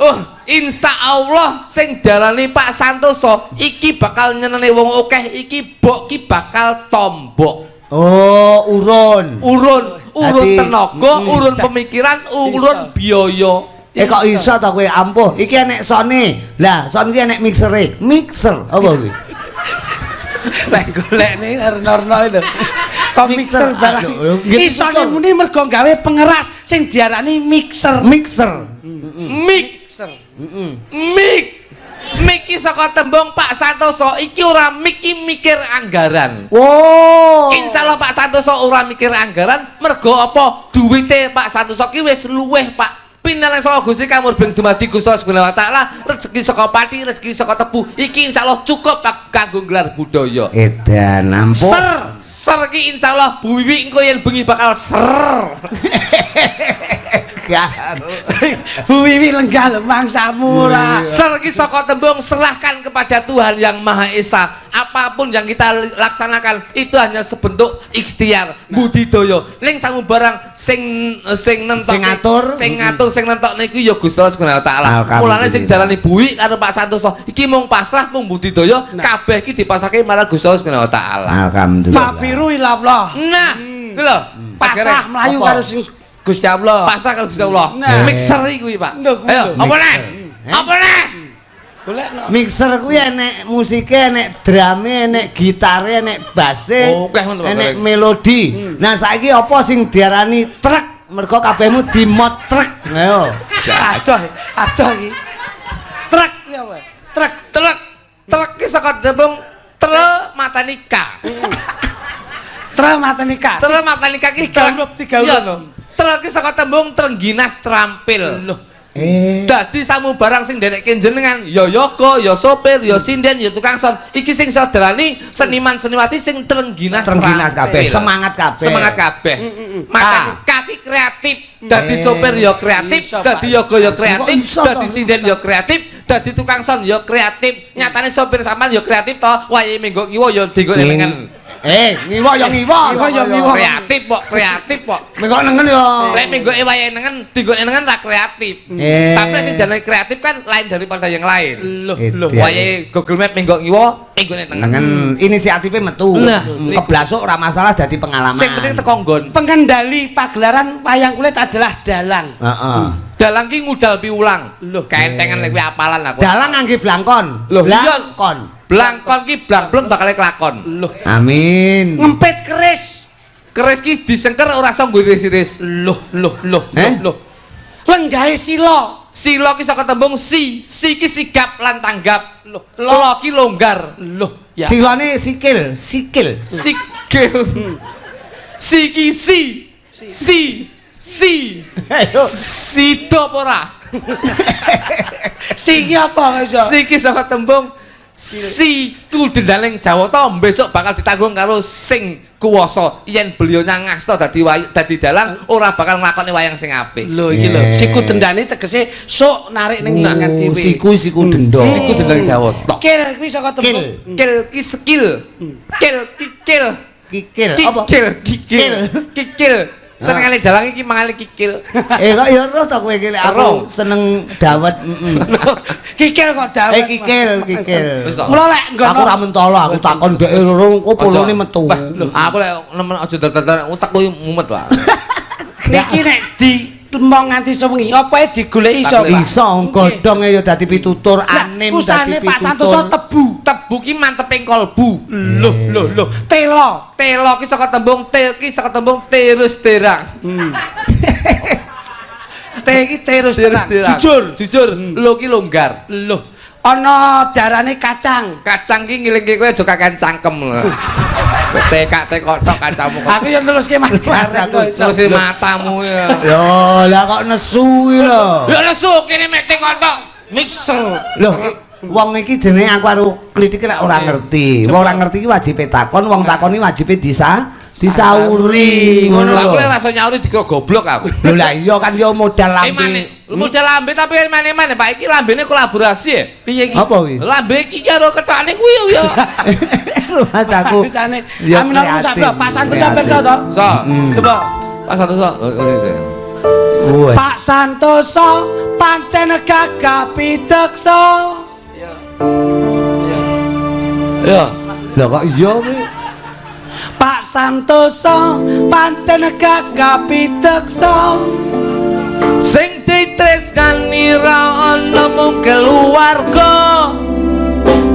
Oh, insya Allah sing darani Pak Santoso iki bakal nyeneni wong akeh, iki bok ki bakal tombok. Oh, urun. Urun, urun tenaga, urun pemikiran, urun biaya. Eh, kok iso to kowe ampuh? Iki enek sone. Lah, son iki enek mixere. Mixer apa kuwi? Lek golekne rena-rena lho. Kok mixer Mixer, barang. aduh, nggih, Isone betul. muni mergo gawe pengeras sing diarani mixer. Mixer. Mik, Mixer. mik. Mik ki saka tembung Pak Santoso iki ora mik ki mikir anggaran. Oh. Insya Allah Pak Santoso ora mikir anggaran mergo apa? Duwite Pak Santoso ki wis luweh, Pak. Pinalang saka Gusti kamurbeng dumadi Gusti Allah Subhanahu wa taala, rezeki saka pati, rezeki saka tebu. Iki insyaallah cukup, Pak, kanggo nggelar budaya. Edan ampuh. Ser. Ser ki insyaallah Bu Wiwi engko yen bengi bakal ser. Bu Wiwi lenggah lho mangsamu ora. Ser ki saka tembung serahkan kepada Tuhan Yang Maha Esa. Apapun yang kita laksanakan itu hanya sebentuk ikhtiar, budidaya. Ning samubarang sing sing nentokke Sing ngatur. Sing ngatur, sing nentokne iku ya Gusti Allah Subhanahu wa taala. Alhamdulillah. Mulane sing darani Buwi karo Pak Santoso iki mung pasrah, mung budidaya, kabeh iki dipasrahke marang Gusti Allah Subhanahu wa taala. Alhamdulillah. Fafiru ilallah. Nah, kuwi lho, Pak Pasrah Gareng. mlayu Apa? karo sing Gusti Allah. Pasrah karo Gusti Allah. Nah. Mixer iku kuwi, Pak. Lho, kuwi Ayo, lho. apa neh? Eh? Apa neh? Golekno. Mixer kuwi enek musike, enek drume, enek gitare, enek basse, Oh, akeh ngono, Pak enek Gareng. melodi. Nah, saiki apa sing diarani truk? Mergo kabehmu dimot truk. Ayo. Aduh, aduh iki. Truk iki apa? Truk. Truk. Truk ki saka tembung tre matani k. Truk mateni ka. Tre matani k ki Tiga truk. huruf, tiga huruf. Iya no. Truk ki saka tembung trengginas terampil. Loh. Dadi samubarang sing nderekke jenengan ya yoga, ya sopir, ya sinden, ya tukang sound. Iki sing saudarani seniman seniwati sing trengginas Trengginas kabeh, terampil. semangat kabeh. Semangat kabeh. Matani kaki kreatif. Dadi sopir ya kreatif, Iso, dadi Pak. yoga ya kreatif, Kok iso, dadi toh? sinden ya kreatif, dadi tukang sound ya kreatif. Nyatane sopir sampean ya kreatif to, wayahe menggok kiwa ya dienggok nengen. Eh, ngiwa ya ngiwa. Ngiwa ya ngiwa. Kreatif kok, kreatif kok. Menggok nengen ya. Lek menggoke wayahe nengen, dienggok nengen ra kreatif. Tapi sing jenenge kreatif kan lain daripada yang lain. Loh, loh. Edan. Wayahe Google Map menggok ngiwa, menggoke nengen. Nengen inisiatifnya metu. Nah, Keblasuk ora masalah dadi pengalaman. Sing penting teko nggon. Pengendali pagelaran wayang kulit adalah dalang. Heeh. Dalang ki ngudal piulang. Loh. Kaentengan lek kuwi apalan aku. Dalang ngangge blangkon. Loh, iya. Blangkon. Blangkon ki blangbleng bakal kelakon. Loh. Amin. Ngempit keris. Keris ki disengker ora iso nggo iris-iris. Loh, loh, loh, Eh? loh, loh. Lenggahe sila. Sila ki saka tembung si, si ki sigap lan tanggap. Loh, Lo ki longgar. Loh, ya. Silane sikil, sikil. Sikil. Si ki si. Si. Si. Ayo. Sida apa ora? Siki apa iso? Siki saka tembung siku dendaling Jawata besok bakal ditanggung karo sing kuwasa. Yen beliau ngasta dadi dadi dalang ora bakal nglakoni wayang sing apik. Lho iki lho, siku dendane tegese sok narik ning jenengan dhewe. Siku siku denda. Siku dendaling Jawata. Kil kuwi saka tembung kil ki skill. Kil kikil. Kikil apa? Kikil kikil. Kikil. Senengane dalang iki mangane kikil. Kok ya roh to kowe iki lek aku seneng dawet. Kikil kok dawet. Kikil, kikil. Mula lek nggono aku ora mentolo, aku takon dhek loro engko polone metu. Aku lek nemen aja dadan utek kuwi mumet, Pak. Niki nek ditemong nganti sewengi, apa digoleki iso? Iso godhonge ya dadi pitutur, anim dadi pitutur. Pak Santoso tebu. Tebu ki manteping kolbu. Lho lho lho, telo. Telo ki saka tembung tel ki saka tembung terus terang. Te ki terus terang. Jujur, jujur. Lho ki longgar. Lho, ana darane kacang. Kacang ki ngilingke kowe aja kakean cangkem lho. Tekak tekok tok kancamu kok. Aku yo neruske neruske matamu ya. Lho, lah kok nesu ki lho. Ya nesu kene mek tekok tok mixer. Lho, wong iki jenenge aku karo klitike lek ora ngerti. Wong ora ngerti iki wajibe takon, wong takon iki wajibe disauri ngono lho. Aku lek rasa nyauri dikira goblok aku. Lho lah iya kan yo modal lambe. Modal lambe tapi emane-emane Pak iki lambene kolaborasi ya. Piye iki? Apa kuwi? Lambe iki karo ketokane kuwi ya. Rumahku. Amin aku sampe Pak Santoso pirsa to? So. Coba. Pak Santoso. Pak Santoso pancen gagah pideksa. Ya. Lho kok iya kuwi? Pak Santoso pancen gagah pideksa. Sing ditresnani ra ana mung keluarga.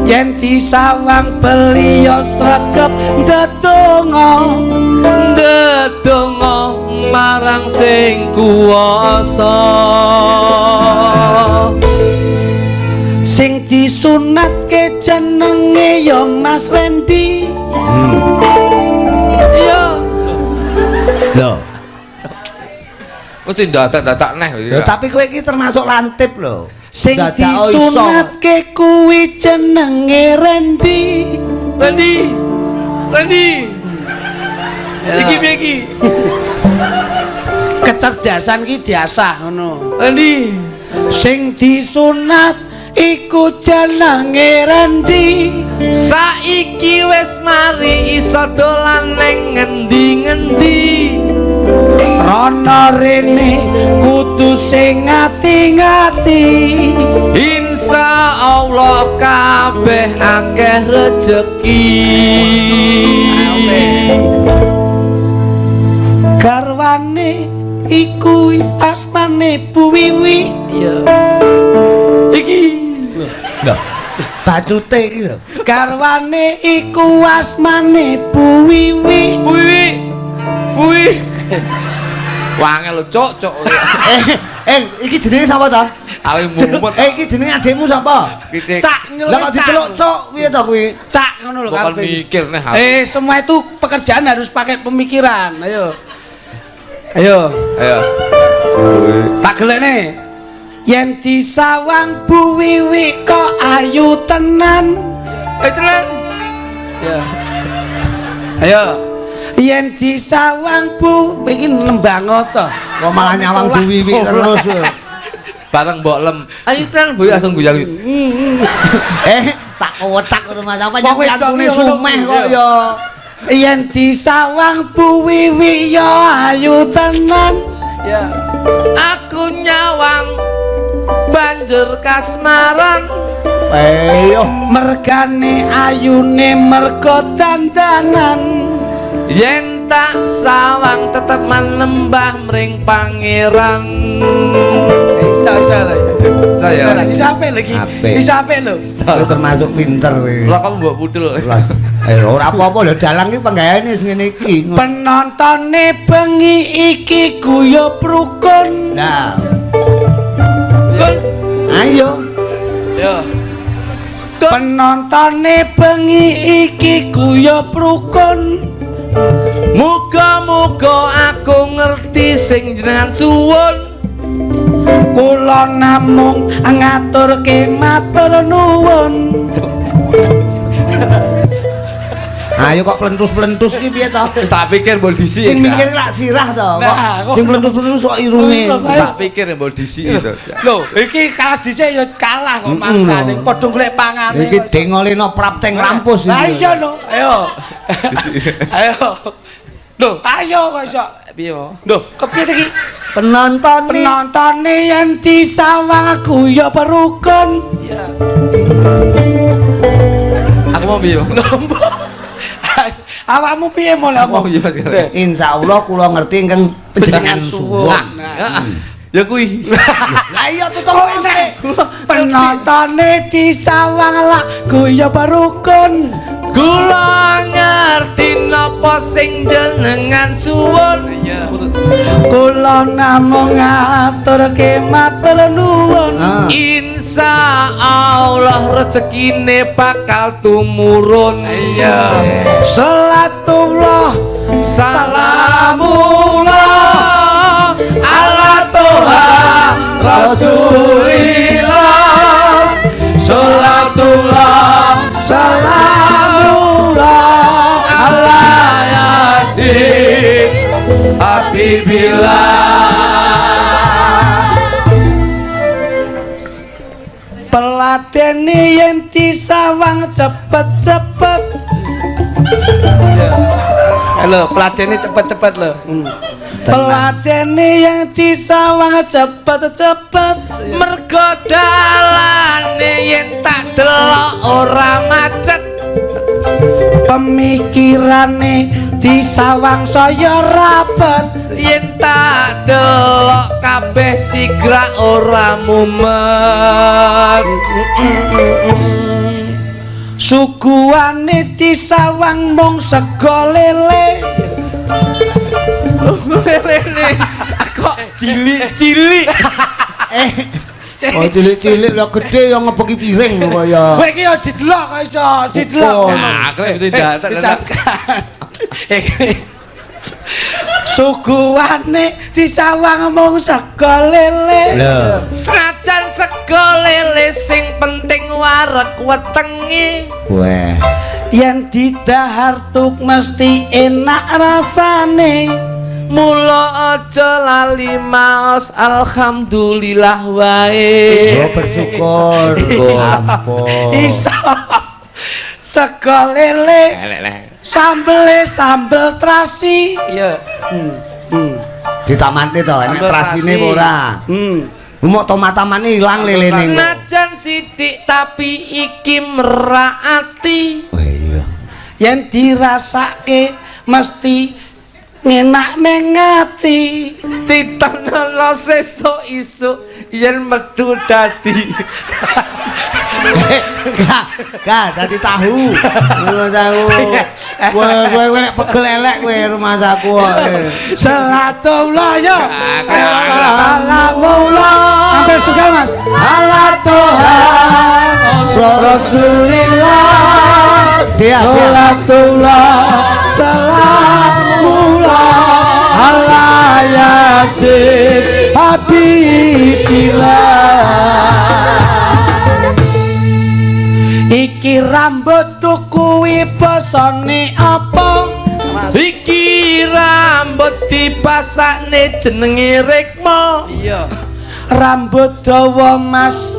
Yen disawang beliau sregep ndedonga, ndedonga marang sing kuwasa. Sing disunatke jenenge ya Mas Rendi. Iya. Lho. Mesti dadak-dadak neh. Lho tapi kowe iki termasuk lantip lho. Sing disunatke kuwi jenenge Rendi. Rendi. Rendi. Iki piye iki? Kecerdasan iki diasah ngono. Rendi. Sing disunat iku jenenge Rendi. Saiki wis mari iso dolan ning ngendi-ngendi. Rono rene kudu sing ngati-ngati. Insya Allah kabeh akeh rejeki. Garwane iku asmane Bu Wiwi. Iya. Iki lho. Bacute iki lho. Garwane iku asmane Bu Wiwi. Bu Wiwi. Bu Wiwi. Wangel lho, cuk, cuk. Iki jenenge sapa to? Awe mumet. Iki jenenge adikmu sapa? Cak nyeluk. Lah kok diceluk cuk piye to kuwi? Cak ngono lho karepe. Mikir neh. Semua itu pekerjaan harus pakai pemikiran. Ayo. Ayo. Ayo. Tak gelekne. Yen disawang Bu Wiwi kok ayu tenan. Tenan. Ya. Ayo. Yen disawang Bu iki nembang to. Kok malah nyawang Bu Wiwi terus. Bareng mbok lem. Ayo tenan Bu langsung guyang. Tak kocak ngono Mas. Apa nyantune sumeh kok ya. Yen disawang Bu Wiwi ya ayu tenan. Ya. Aku nyawang banjur kasmaran. Ayo mergane ayune mergo dandanan. Yen tak sawang tetep manembah mring pangeran. Iso iso lho. Saya. Iso apik lho iki. Iso apik lho. Kowe termasuk pinter kowe. Lah kok mbok budul. Ora apa-apa lho dalang iki penggaweane sing ngene iki. Penontone bengi iki guyub rukun. Nah. Ayo. Yo. Penontone bengi iki guyub rukun. Muga-muga aku ngerti sing jenengan suwun. Kula namung ngaturke matur nuwun. Ayo kok plentus-plentus iki piye to? Wis tak pikir mbok disi. Sing mikir lak sirah to. Kok sing plentus-plentus kok irunge. Wis tak pikir mbok disi to. Lho, iki kalah dhisik ya kalah kok mangsane. Padha golek pangane. Iki dengoleno prapteng rampus iki. Lah iya lho. Ayo. Ayo. Lho, ayo kok iso. Piye mo? Lho, kepiye iki? Penontone Penontone yen disawang aku ya perukun. Iya. Aku mau piye? Awakmu piye mo lha Mau piye Mas Gareng? Insyaallah kula ngerti ingkang Panjenengan suwun. Ya kuwi. Lah iya tutuk sik. Penontone disawang laku ya perukun. Kula ngerti napa sing jenengan suwun. Kula namung ngaturke matur nuwun. Insya Allah rezekine bakal tumurun. Iya. Salatullah salamullah ala toha rasulillah. Salatullah salamullah ala yasin habibillah. Pelatene yen disawang cepet-cepet. Halo, pelatene cepet-cepet lho. Pelatene yang disawang cepet-cepet. Mergo dalane yen tak delok ora macet. Pemikirane disawang saya rapet. Yen tak delok kabeh sigra ora mumet. Suguhane disawang mung sego lele. Lele kok cilik-cilik. Oh cilik-cilik lho gede ya ngebeki piring lho kaya. Kowe iki ya didelok kok iso didelok. Nah, aku tidak. Suguhane disawang mung sego lele. Lho. Senajan sego lele sing penting wareg wetenge. Weh. Yen didahar tuk mesti enak rasane. Mula aja lali maos alhamdulillah wae. Oh bersyukur. Ampun. Iso. Sego lele. Sambele sambel terasi. Iya. Ditamante to, enek terasine apa ora? Mok tomat-tamane ilang lelene. Senajan sithik tapi iki merak ati. Oh iya. Yen dirasake mesti ngenak ning ati. Titenono sesuk isuk yen metu dadi. Gak, dadi tahu. Tahu. Kowe nek pegel elek kowe rumangsaku kok. Salatullah ya. Salamullah. Hampir setunggal Mas. Ala toha Rasulillah. Salatullah salamullah ala yasin habibillah. Iki rambut kuwi basane apa? Iki rambut dipasakne jenenge Rikma. Iya. Rambut dawa Mas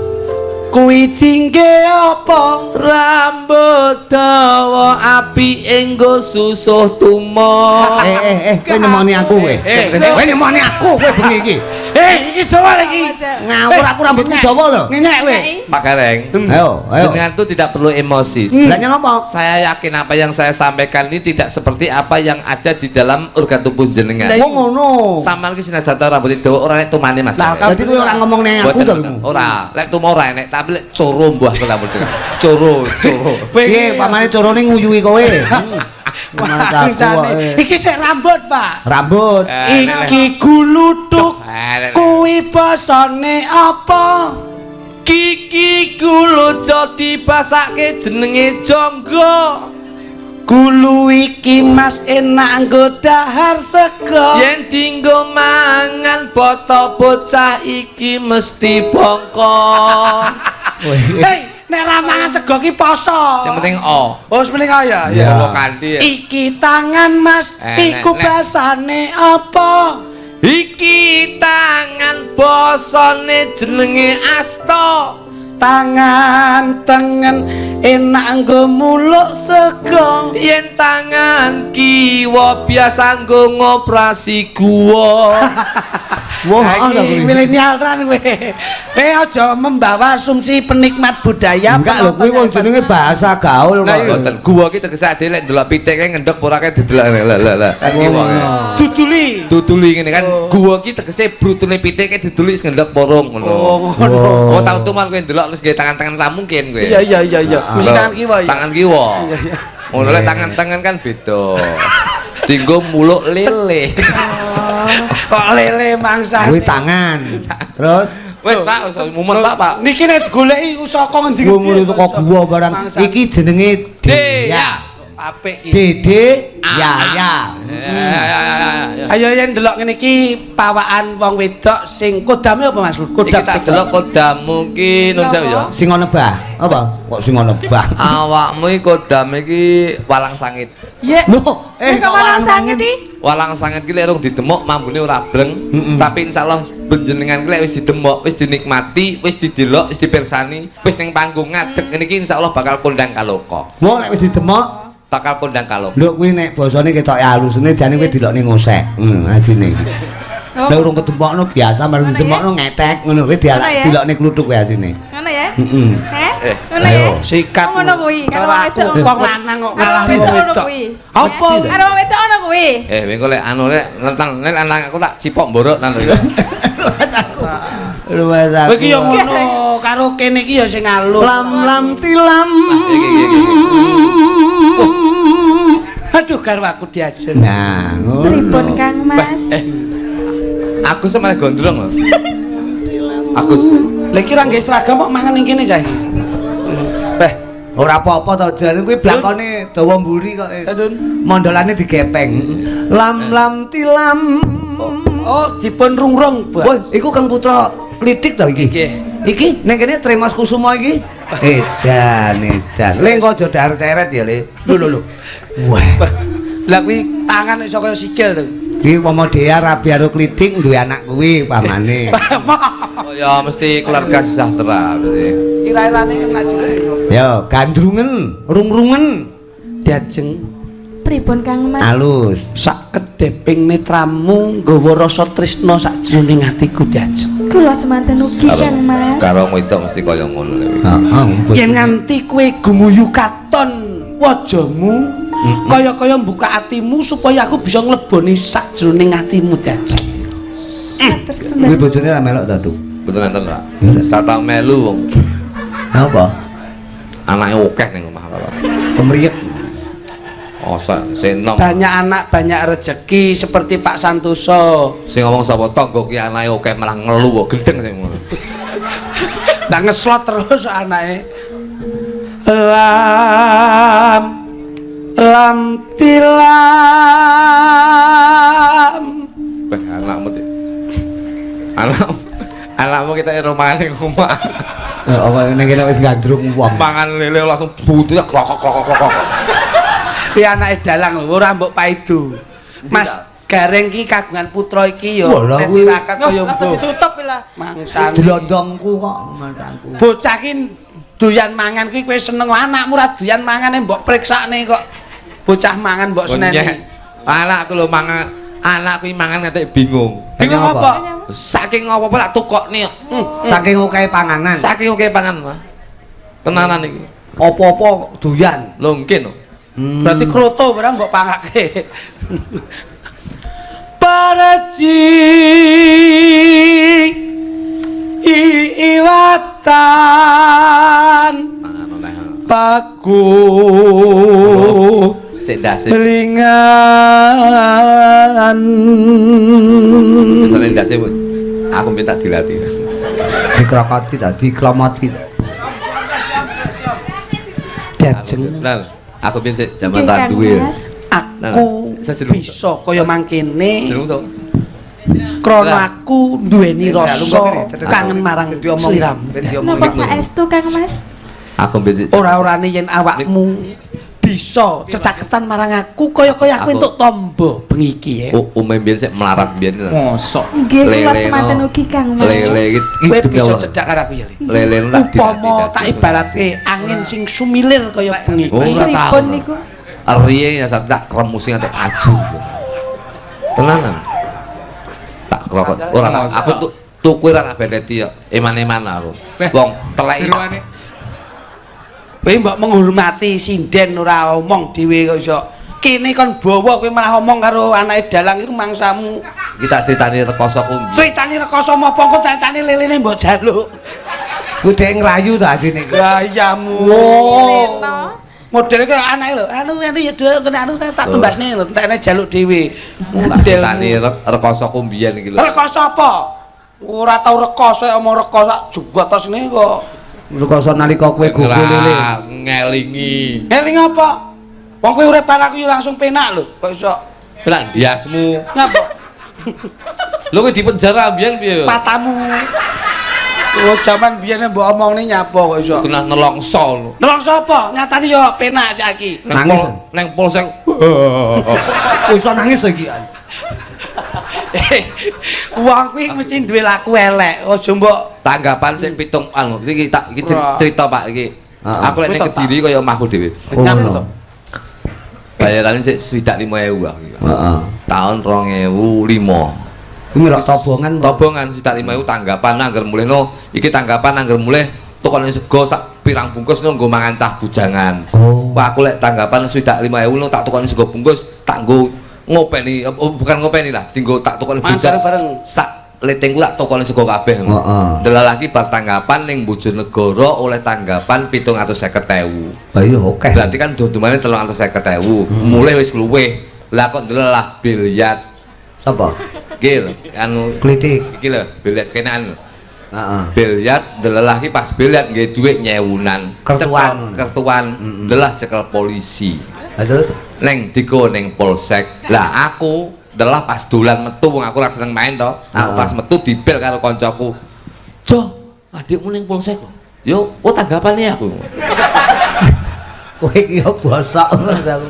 kuwi tingge apa? Rambut dawa apike nggo susuh tumo. Kowe nyemoni aku kowe. Kowe nyemoni aku kowe bengi iki. Iki dawa lagi. Ngawur aku rambutku dawa lho. Ngenyek kowe. Pak Gareng. Ayo, ayo. Jenengan tuh tidak perlu emosi. Lah nyapa? Saya yakin apa yang saya sampaikan ini tidak seperti apa yang ada di dalam organ tubuh jenengan. Wong ngono. Sampeyan ki senajan rambut dawa ora nek tumane Mas. Berarti kowe ora ngomong nang aku to iku. Ora, lek tumo ora enek, tapi lek coro mbuh aku rambut. Coro, coro. Piye pamane corone nguyuhi kowe? Iki sik rambut, Pak. Rambut. Iki gulutuk kuwi basane apa? Kiki guluco dibasake jenenge jonggo. Gulu iki Mas enak nggo dahar sego. Yen dinggo mangan boto bocah iki mesti bongko. Hei, nek ra mangan sego ki poso. Sing penting o. Oh, sing penting o ya. Ya Allah kanthi. Iki tangan Mas, iku basane apa? Iki tangan basane jenenge asta. Tangan tengen enak nggo muluk sego. Yen tangan kiwa biasa nggo ngoprasi guwa. Wah, iki milenial tenan kowe. Kowe aja membawa asumsi penikmat budaya. Enggak lho, kuwi wong jenenge bahasa gaul kok. Mboten. Guwa ki tegese ade lek ndelok pitik kae ngendhok ora kae didelok. Lah lah. Kan kiwa. Duduli. Duduli ngene kan. Guwa ki tegese brutune pitik kae diduli wis ngendhok porong ngono. Oh, ngono. Oh, tau tuman kowe ndelok terus gawe tangan-tangan ra mungkin kowe. Iya iya iya iya. Mesti tangan kiwa ya. Tangan kiwa. Iya iya. Ngono lek tangan-tangan kan beda. Dinggo muluk lele. Kok lele mangsa. Kuwi tangan. Terus wis Pak, mumet Pak, Pak. Niki nek digoleki saka ngendi? Kuwi teko guwa barang. Iki jenenge Dea. Apik iki. Dede ya ya. Ayo yen ndelok ngene iki pawakan wong wedok sing kodame apa Mas? Kodam iki tak delok kodamu ki nun sewu ya. Sing ana bah. Apa? Kok sing ana bah? Awakmu iki kodame iki walang sangit. Iya. Lho, kok walang sangit iki? Walang sangit ki lek rung didemok mambune ora breng, tapi insyaallah panjenengan ki lek wis didemok, wis dinikmati, wis didelok, wis dipirsani, wis ning panggung ngadeg ngene iki insyaallah bakal kondang kaloka. Wong lek wis didemok bakal kondang kalok. Lho kuwi nek basane ketoke alusune jane kowe dilokne ngosek. Asine. Lha urung kedemokno biasa marang didemokno ngetek ngono kowe dilokne kluthuk kowe asine. Ngono ya? Heeh. Ngono ya? Sikat. Ngono kuwi karo wedok. Wong lanang kok ngalah wong wedok. Apa? Karo wong wedok ngono kuwi. Engko lek anu lek nentang lek lanang aku tak cipok mborok nang lho. Luwes aku. Kowe iki ya ngono karo kene iki ya sing alus. Lam lam tilam. Iki iki. Aduh karo aku diajen. Nah, ngono. Pripun Kang Mas? Aku sama gondrong lho. Agus. Lha iki ra nggae seragam kok mangan ning kene cah iki. Beh, ora apa-apa to jane kuwi blangkone dawa mburi kok. Mondolane digepeng. Lam lam tilam. Oh, dipun rungrung, Bos. Wah, iku Kang Putra Klitik to iki? Nggih. Iki ning kene Tremas Kusuma iki. Edan, edan. Le engko aja dahar ceret ya, Le. Lho lho lho. Wah. Lah kuwi tangan iso kaya sikil to. Iki umpama Dea rabi karo Klitik duwe anak kuwi pamane. Oh ya mesti keluarga sejahtera berarti. Ira-irane ngaji. Yo, gandrungen, rungrungen diajeng. Pripun Kang Mas? Alus. Sak kedeping netramu nggawa rasa tresna sakjroning atiku diajeng. Kula semanten ugi Kang Mas. Karo wedok mesti kaya ngono lho. Heeh. Yen nganti kowe gumuyu katon wajahmu, kaya-kaya mbuka atimu supaya aku bisa ngleboni sakjroning atimu diajeng. Kuwi bojone ra melok ta, Tu? Betul enten ra? Sak tau melu wong. Apa? Anake akeh ning omah karo. Kemriyek. Oh, sing nom. Banyak anak banyak rezeki seperti Pak Santoso. Sing ngomong sapa tangga ki anake akeh malah ngelu kok gendeng sing ngono. Lah ngeslot terus anake. Lam lam tilam. Wah, anakmu ti. Anakmu kita romane omah. Apa ning kene wis gandrung wong. Mangan lele langsung butuh klokok-klokok-klokok. Ki anake dalang lho ora mbok paidu. Mas Gareng ki kagungan putra iki ya nek tirakat kaya langsung ditutup lah. Mangsane. Dlondongku kok mangsangku. Bocah ki doyan mangan ki kowe seneng anakmu ora doyan mangane mbok priksakne kok. Bocah mangan mbok seneni. Anakku lho mangan, anakku mangan nganti bingung. Bingung apa? Saking apa-apa tak tukokne kok. Saking okehe panganan. Saking okehe panganan, Mas. Tenanan iki. Apa-apa doyan. Lho nggih no. Berarti kroto barang mbok pangake. Paraji iwatan paku belingan. Sesane ndase aku minta dilatih. Dikrokoti ta, diklomoti. Diajeng. Bener. Aku biyen sik jaman Nggih, ra Kang duwe. Mas. Aku Saya jeneng bisa kaya mangkene Jeneng sapa? krana Lah. aku duweni Lah, rasa lunga kene, kangen marang ben diomong. sliramu. Ben diomong. Napa saestu Kang Mas? Aku biyen sik Ora-orane yen awakmu bisa cecaketan marang aku kaya-kaya aku Aku- entuk tombo bengi iki ya. Ume biyen sik melarat biyen. Mosok. Nggih, kula Lele, semanten no. ugi Kang Mas. Lele iki Kowe demi bisa Allah. cecak karo aku ya. Le. Lele tak Upama tak ibaratke angin sing sumilir kaya bengi. Oh, ora tau. Pripun niku? Riye ya tak kremusi nganti aju. Tenanan. Tak krokot. Ora tak aku tuh tuku ora tak beteti yo. Eman-eman aku. Wong telek Jeroane. Kowe mbok menghormati sinden ora omong dhewe kok iso. Kene kon bawa kowe malah omong karo anake dalang iku mangsamu. Iki tak critani rekoso ku. Critani rekoso mopo engko critane lelene mbok jaluk. Kuwi dhek ngrayu ta asine iki. Gayamu. Leno. Modele kaya anake lho. Anu anu ya Dek, kena anu tak tumbasne lho, entekne jaluk dhewe. Tak critani rekoso ku mbiyen iki lho. Rekoso apa? Ora tau rekoso omong rekoso jugotos ngene kok. Rekoso nalika kowe gugu lele. Ngelingi. Eling apa? Wong kowe urip karo aku yo langsung penak lho, kok iso Penak ndiasmu. ngapa? Lho kowe dipenjara mbiyen piye? Patamu. Oh, jaman biyen mbok omongne nyapa kok iso. Kena nelongso lho. Nelongso apa? Nyatane yo penak saiki. Nang Nangis. Nang polsek. Iso nangis iki. Wong kuwi mesti duwe laku elek. Aja mbok Tanggapan sik pitung anu iki tak iki cerita Pak iki. Heeh. Aku lek Wis ning to, Pak. Kediri kaya omahku dhewe. Oh, nyapa ngono. to? Bayarane sik 65.000 aku iki. Heeh. Tahun 2005. Kuwi melok tobongan. Tobongan 65.000 tanggapan angger mulih no iki tanggapan angger mulih tukone sego sak pirang bungkus no nggo mangan cah bujangan. Oh. Wah aku lek tanggapan 65.000 no tak tukone sego bungkus tak nggo ngopeni oh, bukan ngopeni lah dinggo tak tukone Mangan bujang bareng-bareng. sak leting tak tukone sego kabeh. Heeh. Ndelah lagi bar tanggapan ning Bojonegoro oleh tanggapan 750.000. Lah iya akeh. Berarti kan dum-dumane 350.000. Mulih wis luwih. Lah kok ndelelah biliar. Sapa? Iki lho, anu Klitik. iki lho biliar kenan. Heeh. Biliar ndelelah ki pas biliar nggih dhuwit nyewunan. Kertuan. Kertuan ndelah cekel polisi. Lah terus Neng digo neng polsek. Lah aku ndelah pas dolan metu wong aku ora seneng main to. Aku pas metu dibel karo koncoku. Jo, adikmu ning polsek kok. Yo, oh tanggapane aku. kowe iki yo bosok Mas aku.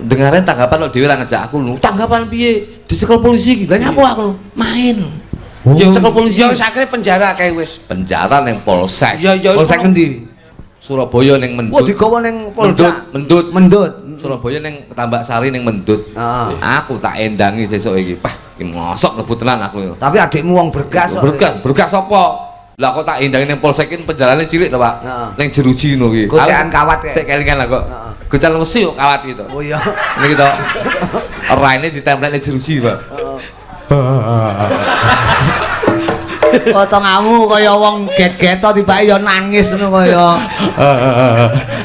Dengaren tanggapan lo dhewe lah ngejak aku lho. Tanggapan piye? Dicekel polisi iki. Lah nyapo aku lho? Main. Oh. Yo cekel polisi. Ya wis akhire penjara kae wis. Penjara neng polsek. Ya ya wis. Polsek ngendi? Surabaya neng Wah Mendut. digawa ning Mendut, Polda. Mendut. Mendut. Surabaya neng Tambak Sari neng Mendut. Heeh. Aku tak endangi sesuk iki. Pah, iki mosok mlebu tenan aku. Tapi adikmu wong bergas kok. Bergas, bergas apa? Lah kok tak endangi neng polsek iki penjarane cilik to, Pak. Heeh. Neng jeruji ngono iki. Gocekan kawat ya? Sik kelingan lah kok. Heeh. Gocekan wesi kok kawat gitu. Oh iya. Ini gitu. Raine ditemplek ning jeruji, Pak. Potonganmu kaya wong get-geto tibake ya nangis ngono kaya.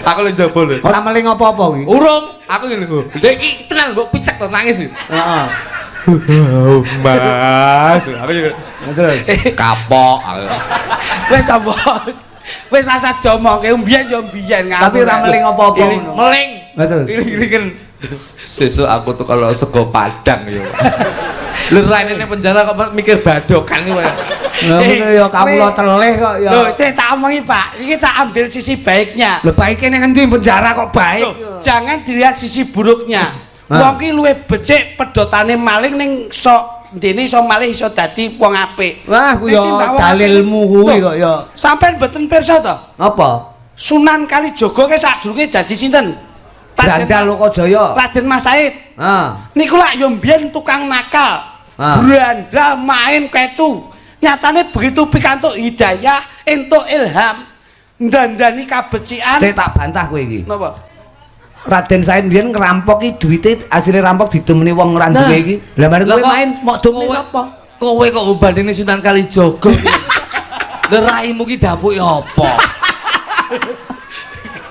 Aku lho njaba lho. Ora meling apa-apa kuwi. Urung, aku ngene lho. Dek iki tenan mbok picek to nangis iki. Heeh. Mas, aku juga Terus kapok aku. Wis to, Mbok. Wis rasa diomongke mbiyen yo mbiyen ngawur. Tapi ora meling apa-apa Iling ngono. meling. Lah terus? Iling-ilingen. Sesuk aku tuh kalau sego padang ya. Lho raine ning penjara kok mikir badokan iki. Lah ngono ya kawula telih kok ya. Lho, iki tak omongi, Pak. Iki tak ambil sisi baiknya. Lho baike ning endi penjara kok baik. Loh, jangan dilihat sisi buruknya. Ah. Wong ki luwih becik pedhotane maling ning sok ndene iso malih iso dadi wong apik. Wah, kuwi ya Nek timbang wong dalilmu kuwi Loh, kok ya. Sampeyan mboten pirsa to? Apa? Sunan Kalijaga ke sadurunge dadi sinten? Brandal Lokajaya. Raden Mas Said. Ah. Niku lak yo mbiyen tukang nakal. Ah. Brandal main kecu. Nyatane begitu pikantuk hidayah, entuk ilham, ndandani kabecikan. Saya tak bantah kowe iki. Napa? Raden Said mbiyen ngerampok iki duwite asline rampok didumne wong ora duwe iki. Lah mari kowe main mok dumne sapa? Kowe kok mbandingne Sunan Kalijaga. Lho raimu ki dapuke apa?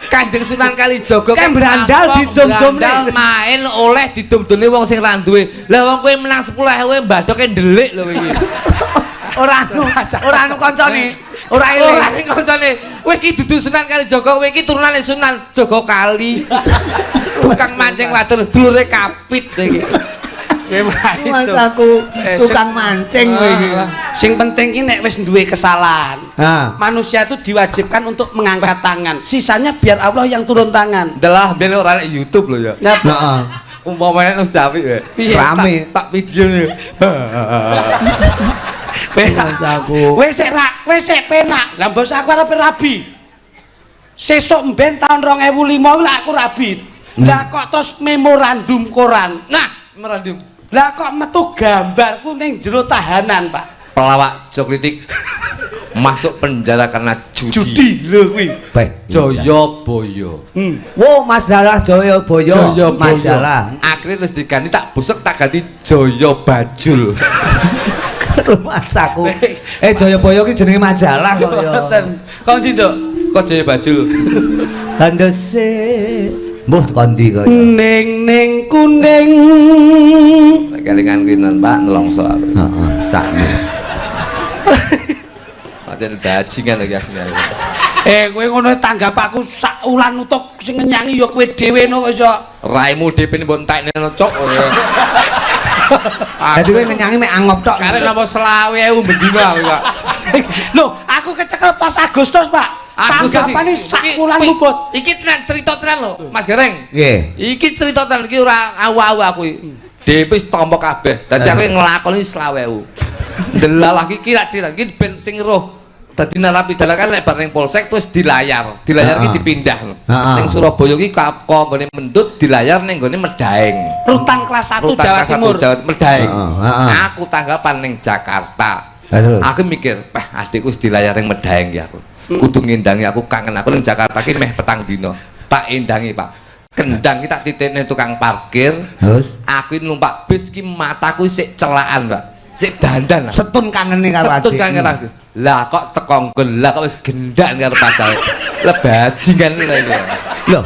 Kanjeng Sunan Kalijaga Kan brandal didum-dumne. Brandal main oleh didum-dumne wong sing ra duwe. Lah wong kowe menang 10.000 mbathoke ndelik lho kowe iki. Ora anu, ora anu kancane. Ora eling. Ora ning kancane. Kowe iki dudu Sunan Kalijaga, kowe iki turunane Sunan Jaga Kali. Tukang mancing wadon dulure kapit iki. Mas aku tukang mancing kowe iki. Sing penting ki nek wis duwe kesalahan. Ha. Manusia itu diwajibkan untuk mengangkat tangan. Sisanya biar Allah yang turun tangan. Delah ben ora nek YouTube lho ya. Nah, Heeh. Umpamane wis apik wae. Piye? Rame. Tak video nih. Mas aku. Wis sik ra, wis sik penak. Lah mbos aku arep rabi. Sesuk mben tahun 2005 kuwi lak aku rabi. Lah kok terus memorandum koran. Nah, memorandum. Lah kok metu gambarku ning jero tahanan, Pak. Pelawak Joklitik masuk penjara karena judi. Judi lho kuwi. Baik. Joyoboyo. Wo majalah Joyoboyo. Joyoboyo. Majalah. Akhirnya terus diganti tak busuk tak ganti Joyo Bajul. Mas aku. Joyoboyo ki jenenge majalah kok ya. Mboten. Kok ndi, Nduk? Kok Joyo Bajul? Handese. Mbuh kondi kok ya. Ning ning kuning. Nek kelingan kuwi nan Pak nelongso aku. Heeh, sakno. Pancen bajingan lagi asline aku. Kowe ngono tanggap aku sak ulan utuk sing ngenyangi ya kowe dhewe no kok iso. Raimu DP mbok entekne cok. Dadi kowe ngenyangi mek angop tok. Karek nampa 25.000 bendina aku, Pak. Loh, aku kecekel pas Agustus, Pak. Tanggapane sak wulan luput. Iki tenan cerita tenan lho, Mas Gareng. Nggih. Iki cerita tenan iki ora awu-awu aku iki. DP wis tampa kabeh. Dadi aku nglakoni 25.000. Delalah iki rak cerita iki ben sing roh. Dadi narapidana kan nek bar ning polsek terus dilayar. Dilayar iki dipindah. Ning Surabaya iki kok nggone Mendut dilayar ning nggone Medaeng. Rutan kelas 1 Rutan Jawa kelas 1 Timur. Jawa Medaeng. Aku tanggapan ning Jakarta. Aku mikir, "Wah, adikku wis dilayar ning Medaeng ya aku. Kudu ngendangi aku kangen aku ning Jakarta ki meh petang dina." Tak endangi, Pak. Kendang ki tak titipne tukang parkir. Terus aku numpak bis ki mataku sik celakan, Pak. Sik dandan. Setun kangene karo adik. Setun kangen adik. Lah kok teko nggon, lah kok wis gendan karo pacare. Lah bajingan lho iki. Lho,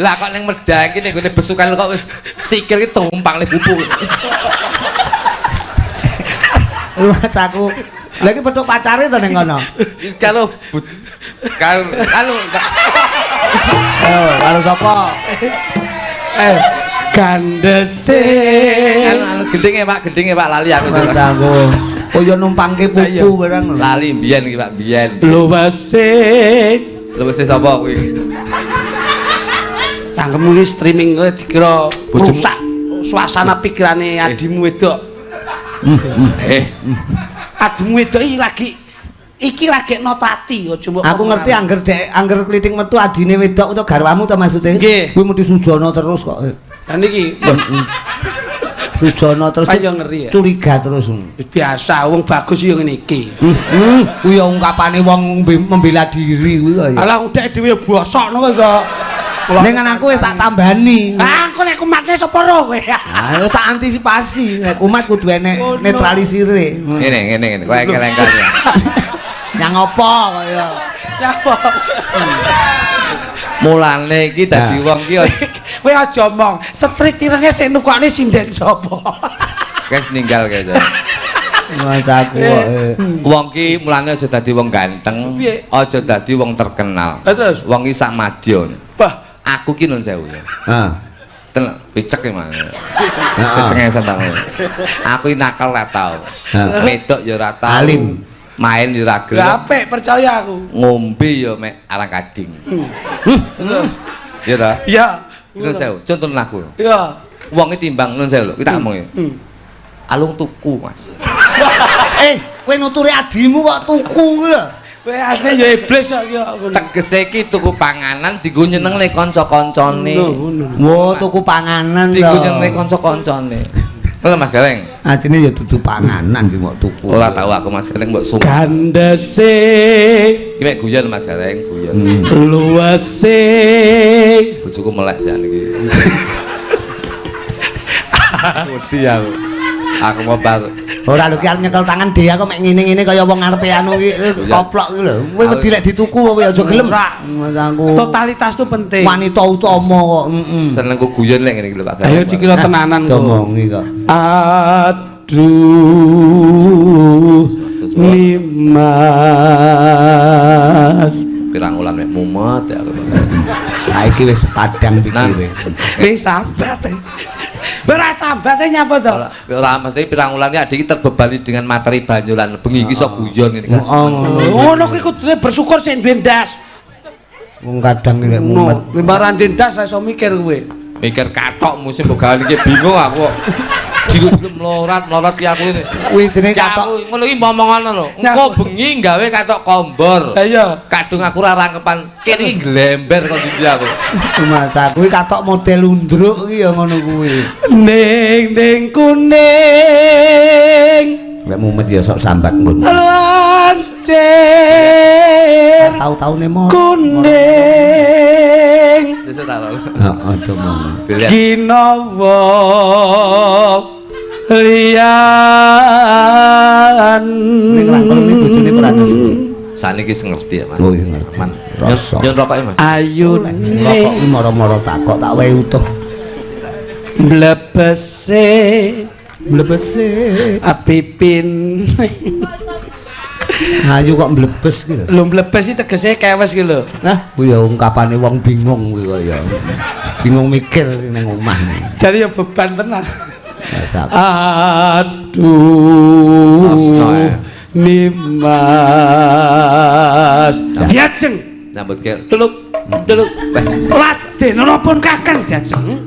lah kok ning Medaeng ki ning gone besukan kok wis sikil ki tumpang le pupu. Mas aku. Lah iki petuk pacare to ning kono. Wis karo karo anu Oh, karo sapa? Gandese. Anu gendinge Pak, gendinge Pak lali aku. Mas aku. Oh ya numpangke pupu barang lho. Lali mbiyen iki Pak, mbiyen. Luwese. Luwese sapa kuwi? Cangkemmu iki streaming kowe dikira rusak suasana pikirane adimu wedok. Adimu wedok iki lagi notati aja mbok. Aku ngerti angger dek angger kliting metu adine wedok utawa garwamu ta maksude? Kuwi mesti sujono terus kok. Lah niki Sujono terus. Ayo ngeri ya. Curiga terus. Biasa wong bagus yo ngene iki. Kuwi ya ungkapane wong membela diri kuwi kok ya. Alah wong dek dhewe bosok ngono kok iso. Ning kan aku wis tak tambani. Ah, engko nek kumatne sapa ro kowe? Ah, wis tak antisipasi. Nek kumat kudu enek netralisire. Ngene ngene ngene, kowe engkel-engkel. Yang apa kaya? Nyapa? Mulane iki dadi wong ki kowe aja omong, street irenge sing nukokne sinden sapa? Wis ninggal kae. Mas aku kok. Wong ki mulane aja dadi wong ganteng, aja dadi wong terkenal. Terus wong ki sak madya. Bah, aku ki nun sewu ya. Heeh. Ten picek ya, Mas. Cengengesan ta. Aku ki nakal ra tau. Wedok ya ora tau. Alim. Main ya ora gelem. Lah apik percaya aku. Ngombe ya mek arang kading. Terus ya ta? Iya. Nun sewu, contoh aku. Iya. Wong ki timbang nun sewu lho, ki tak omong ya. Alung tuku, Mas. Kowe nuturi adimu kok tuku kuwi lho. Kowe asline ya iblis kok ya. Tegese iki tuku panganan dienggo nyenengne kanca-kancane. Wo tuku panganan to. Dienggo nyenengne kanca-kancane. Lho Mas Gareng. Asline ya dudu panganan sing mbok tuku. Ora tau aku Mas Gareng mbok sungguh. Gandese. Iki mek guyon Mas Gareng, guyon. Luwese. Bojoku melek jan iki. Wedi aku. Aku mau bar. Ora lho ki arep nyekel tangan dhewe aku mek ngene-ngene kaya wong ngarepe anu iki koplok iki lho. Kowe wedi lek dituku kowe aja gelem. Mas aku. Totalitas itu penting. Wanita utama kok. Seneng ku guyon lek ngene iki lho Pak. Ayo dikira tenanan kok. Domongi kok. Aduh. Nimas. Pirang wulan mek mumet ya aku. Saiki wis padang pikire. Wis sambat. Ora sambate nyapa to? Ora mesti pirang wulan iki adik terbebani dengan materi banyolan. Bengi iki iso guyon ngene kan. Ngono kuwi kudune bersyukur sing duwe ndas. Wong kadang nek mumet. Limbaran ndas ra iso mikir kowe. Mikir katok musim mbok gawe iki bingung aku kok. Jiru-jiru mlorat-mlorat ki aku ini. Kuwi jenenge katok. Ngono iki momongan lho. Engko bengi gawe katok kombor. Ha iya. Kadung aku ora rangkepan. Kene iki glember kok ndi aku. Masa kuwi katok model undruk iki ya ngono kuwi. Ning ning kuning. Lek mumet ya sok sambat nggon. Lancir. Tau-taune moro. Kuning. Sesuk ta lho. Heeh, domong. Ginawa liyan. Ning lakon iki bojone Pranes. Saniki wis ngerti ya, Mas. Oh, iya ngerti. Aman. Rasa. Nyon rokoke, Mas. Ayune Rokok ki moro-moro takok tak wehi utuh. Mlebese Mlebese. Apipin. Ayu kok mlebes ki lho. Lho mlebes iki tegese kewes ki lho. Nah, kuwi ya ungkapane wong bingung kuwi kok ya. Bingung mikir sing nang omah. Jare ya beban tenan. Aduh. Aduh. Nimas. Diajeng nyambut gawe. Tuluk. Tuluk. Laden ana pun Kakang diajeng.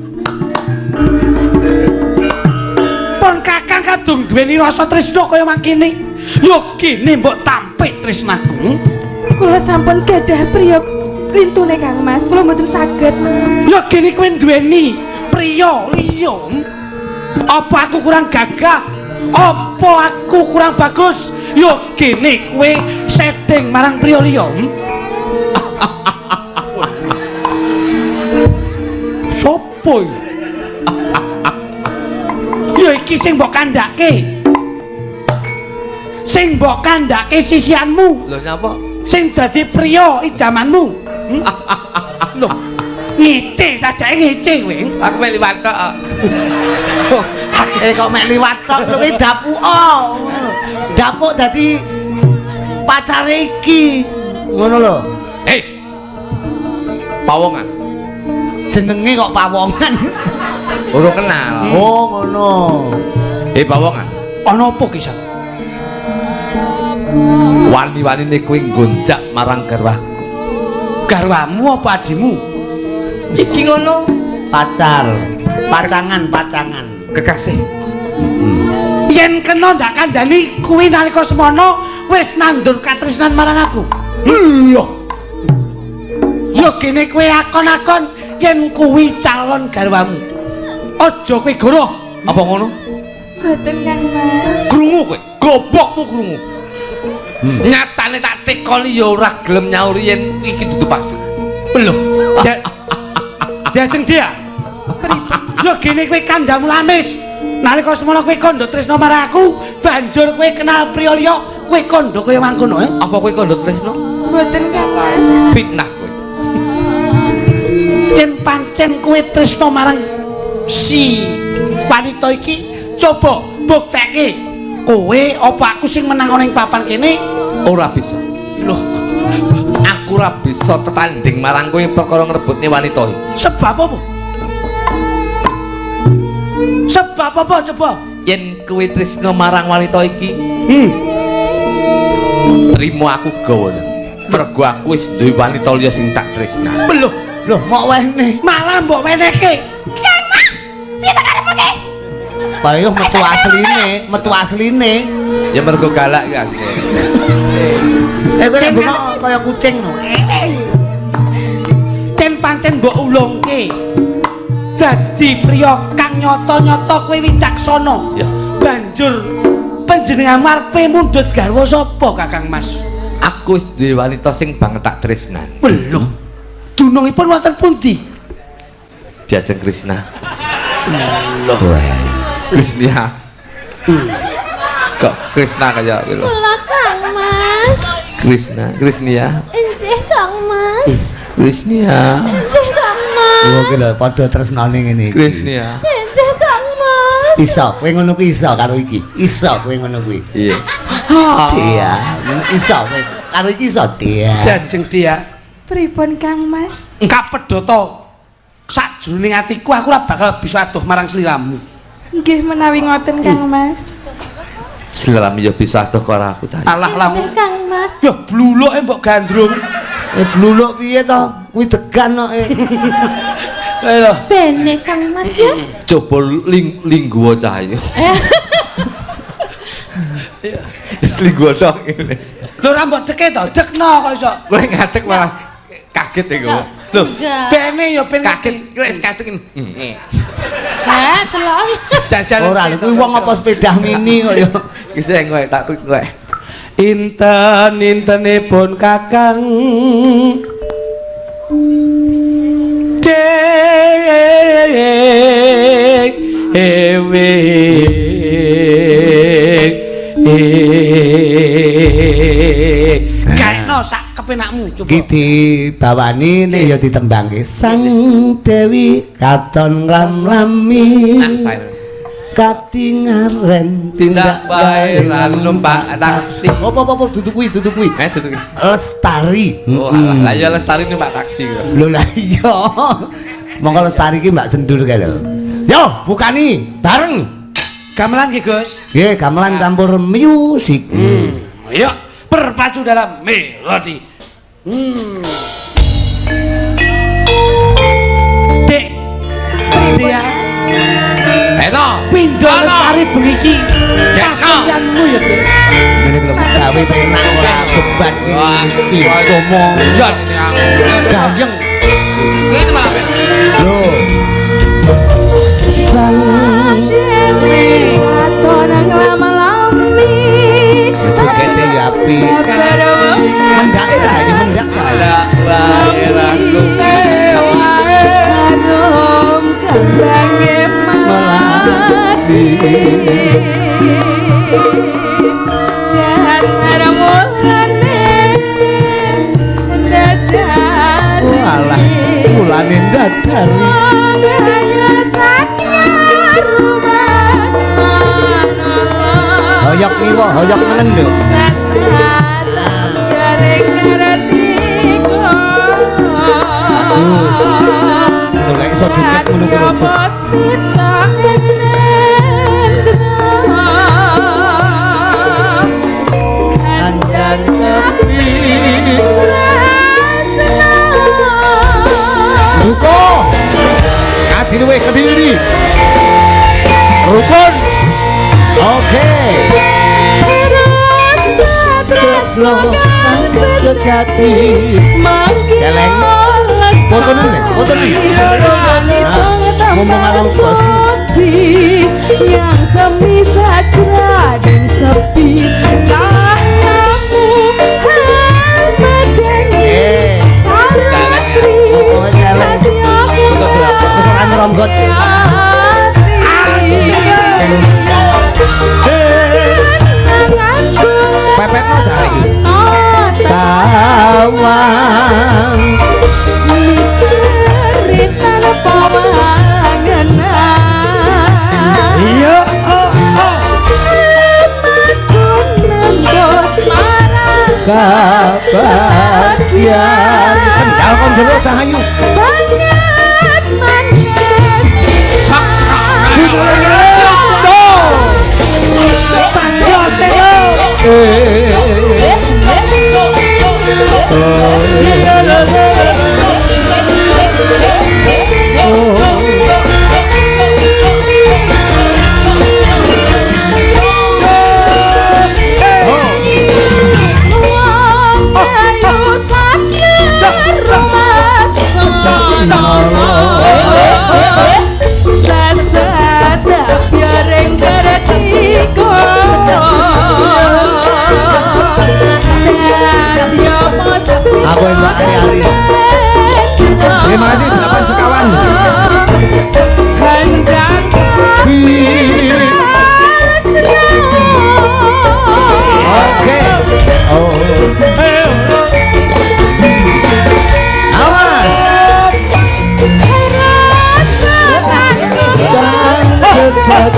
Pun Kakang kadung duweni rasa tresna kaya mangkene. Yo kene mbok tampik tresnaku. Kula sampun gadah priya lintune Kang Mas, kula mboten saged. Yo kene kowe duweni priya liya. Apa aku kurang gagah? Apa aku kurang bagus? Yo kene kowe sedeng marang priya liya. Sopo iki? Yo iki sing mbok kandhake. Sing mbok kandhake sisianmu. Lho nyapa? Sing dadi priya idamanmu. Lho, ngece sajake ngece kowe. Aku mek liwat tok. Kok mek liwat tok lho kuwi dapuka. Dapuk dadi pacare iki. Ngono lho. Hei. Pawongan. Jenenge kok pawongan. Urung kenal. Oh, ngono. Pawongan. Ana apa ki, San? Wani-wanine kowe nggonjak marang garwaku. Garwamu apa adimu? Iki ngono. Pacar. Pacangan, pacangan. Kekasih. Yen kena ndak kandhani kuwi nalika semono wis nandur katresnan marang aku. Lho. Yo kene kowe akon-akon yen kuwi calon garwamu. Aja kowe goroh. Apa ngono? Mboten Kang Mas. Krungu kowe, gobokmu krungu. Nyatane tak tekoni ya ora gelem nyauri yen iki dudu pasangan. Lho. Diajeng dia. Yo gene kowe kandhamu lamis. Nalika semono kowe kandha tresna marang aku, banjur kowe kenal priya liya, kowe kandha kaya mangkono. Apa kowe kandha tresna? Mboten Kang Mas. Fitnah kowe. Yen pancen kowe tresna marang si wanita iki, coba buktekke kowe apa aku sing menang ana ing papan kene? Ora bisa. Loh, aku ora bisa tetanding marang kowe perkara ngrebutne wanita iki. Sebab apa? Sebab apa coba? Yen kowe tresna marang wanita iki, trimo aku gawanen. Mergo aku wis duwe wanita liya sing tak tresnani. Loh, lho mok wehne. Malah mbok wenehke. Kang Mas, piye ta karepmu ki? Paling metu asline, metu asline. Ya mergo galak iki asline. Kowe nek bengok kaya kucing no. Yen pancen mbok ulungke. Dadi priya kang nyata-nyata kowe wicaksana. Ya. Banjur panjenenganmu arepe mundhut garwa sapa Kakang Mas? Aku wis duwe wanita sing banget tak tresnani. Lho. Dunungipun wonten pundi? Diajeng Krishna. Lho. Krishna. Kok Krishna kaya iki lho. Kula Kang Mas. Krishna, Krishnia. Enjih Kang Mas. Krishnia. Enjih Kang Mas. Lho iki lho padha tresnane ngene iki. Krishnia. Enjih Kang Mas. Iso, kowe ngono kuwi iso karo iki. Iso kowe ngono kuwi. Iya. Dia, iso kowe. Karo iki iso dia. Jajeng dia. Pripun Kang Mas? Kapedhota sakjroning atiku aku ora bakal bisa adoh marang sliramu. Nggih menawi ngoten Kang Mas. Sliramu ya bisa adoh karo aku cah. Alah lamu. Kang Mas. Ya bluluke mbok gandrung. Bluluk piye to? Kuwi degan kok. Lho. Bene Kang Mas ya. Coba lingguo cah ayu. Wis lingguo tok ngene. Lho ora mbok deke to, dekno kok iso. Kowe ngadeg malah kaget ya kowe. Lho, bene ya ben kaget. Lek wis kaget ngene. Ha, delok. Jajal. Ora lho kuwi wong apa sepeda mini kok ya. Iki sing kowe tak kowe. Inten intenipun Kakang Dewi. Gaekno sak kepenakmu coba. Iki dibawani nek ya ditembangke Sang Dewi katon lam-lami. Katingaren tindak bae lan numpak taksi. Apa-apa duduk kuwi, duduk kuwi. Duduk kuwi. Lestari. Oh, alah, lah ya Lestari numpak taksi kok. Lho lah iya. Monggo Lestari iki Mbak Sendur kae lho. Yo, bukani bareng. Gamelan nggih, Gus. Nggih, gamelan campur musik. Ayo berpacu dalam melodi. Dek. Dia. Eto. Pindho Lestari bengi iki. Kasihanmu ya, Dek. Ngene iki lho gawe penak ora beban iki. Ngomong ya ini aku. Gayeng. Ngene malah. Lho. Sang Dewi katon nglam-lami. Jogete ya apik. Mendake cah iki mendak cah. Arum kambange melati. Dasar mulane dadari. Alah, mulane dadari. Hoyok ngiwa, hoyok nengen lho. Bagus. Lho nek iso joget ngono kuwi lho. Anjan tepi. Duko. Kadiluwe Kediri. Rukun. Oke. Tresno sejati. Celeng. Fotonen nih, fotonen. Ngomong karo bos. Yang semi saja dan sepi. Tanyamu Eh. Oh, celeng. Wis ora nyeronggot. Pepetno cah iki. Tawang Iya, oh, oh. Kabagian sendal kon jero cah ayu. Banget manis.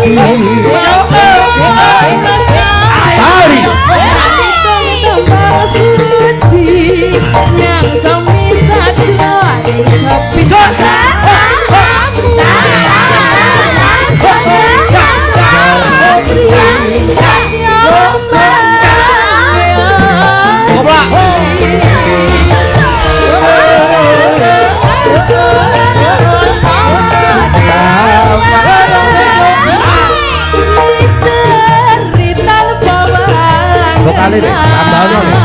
Tari. Suci yang sami saja sepi. Vokale deh, tambahno deh.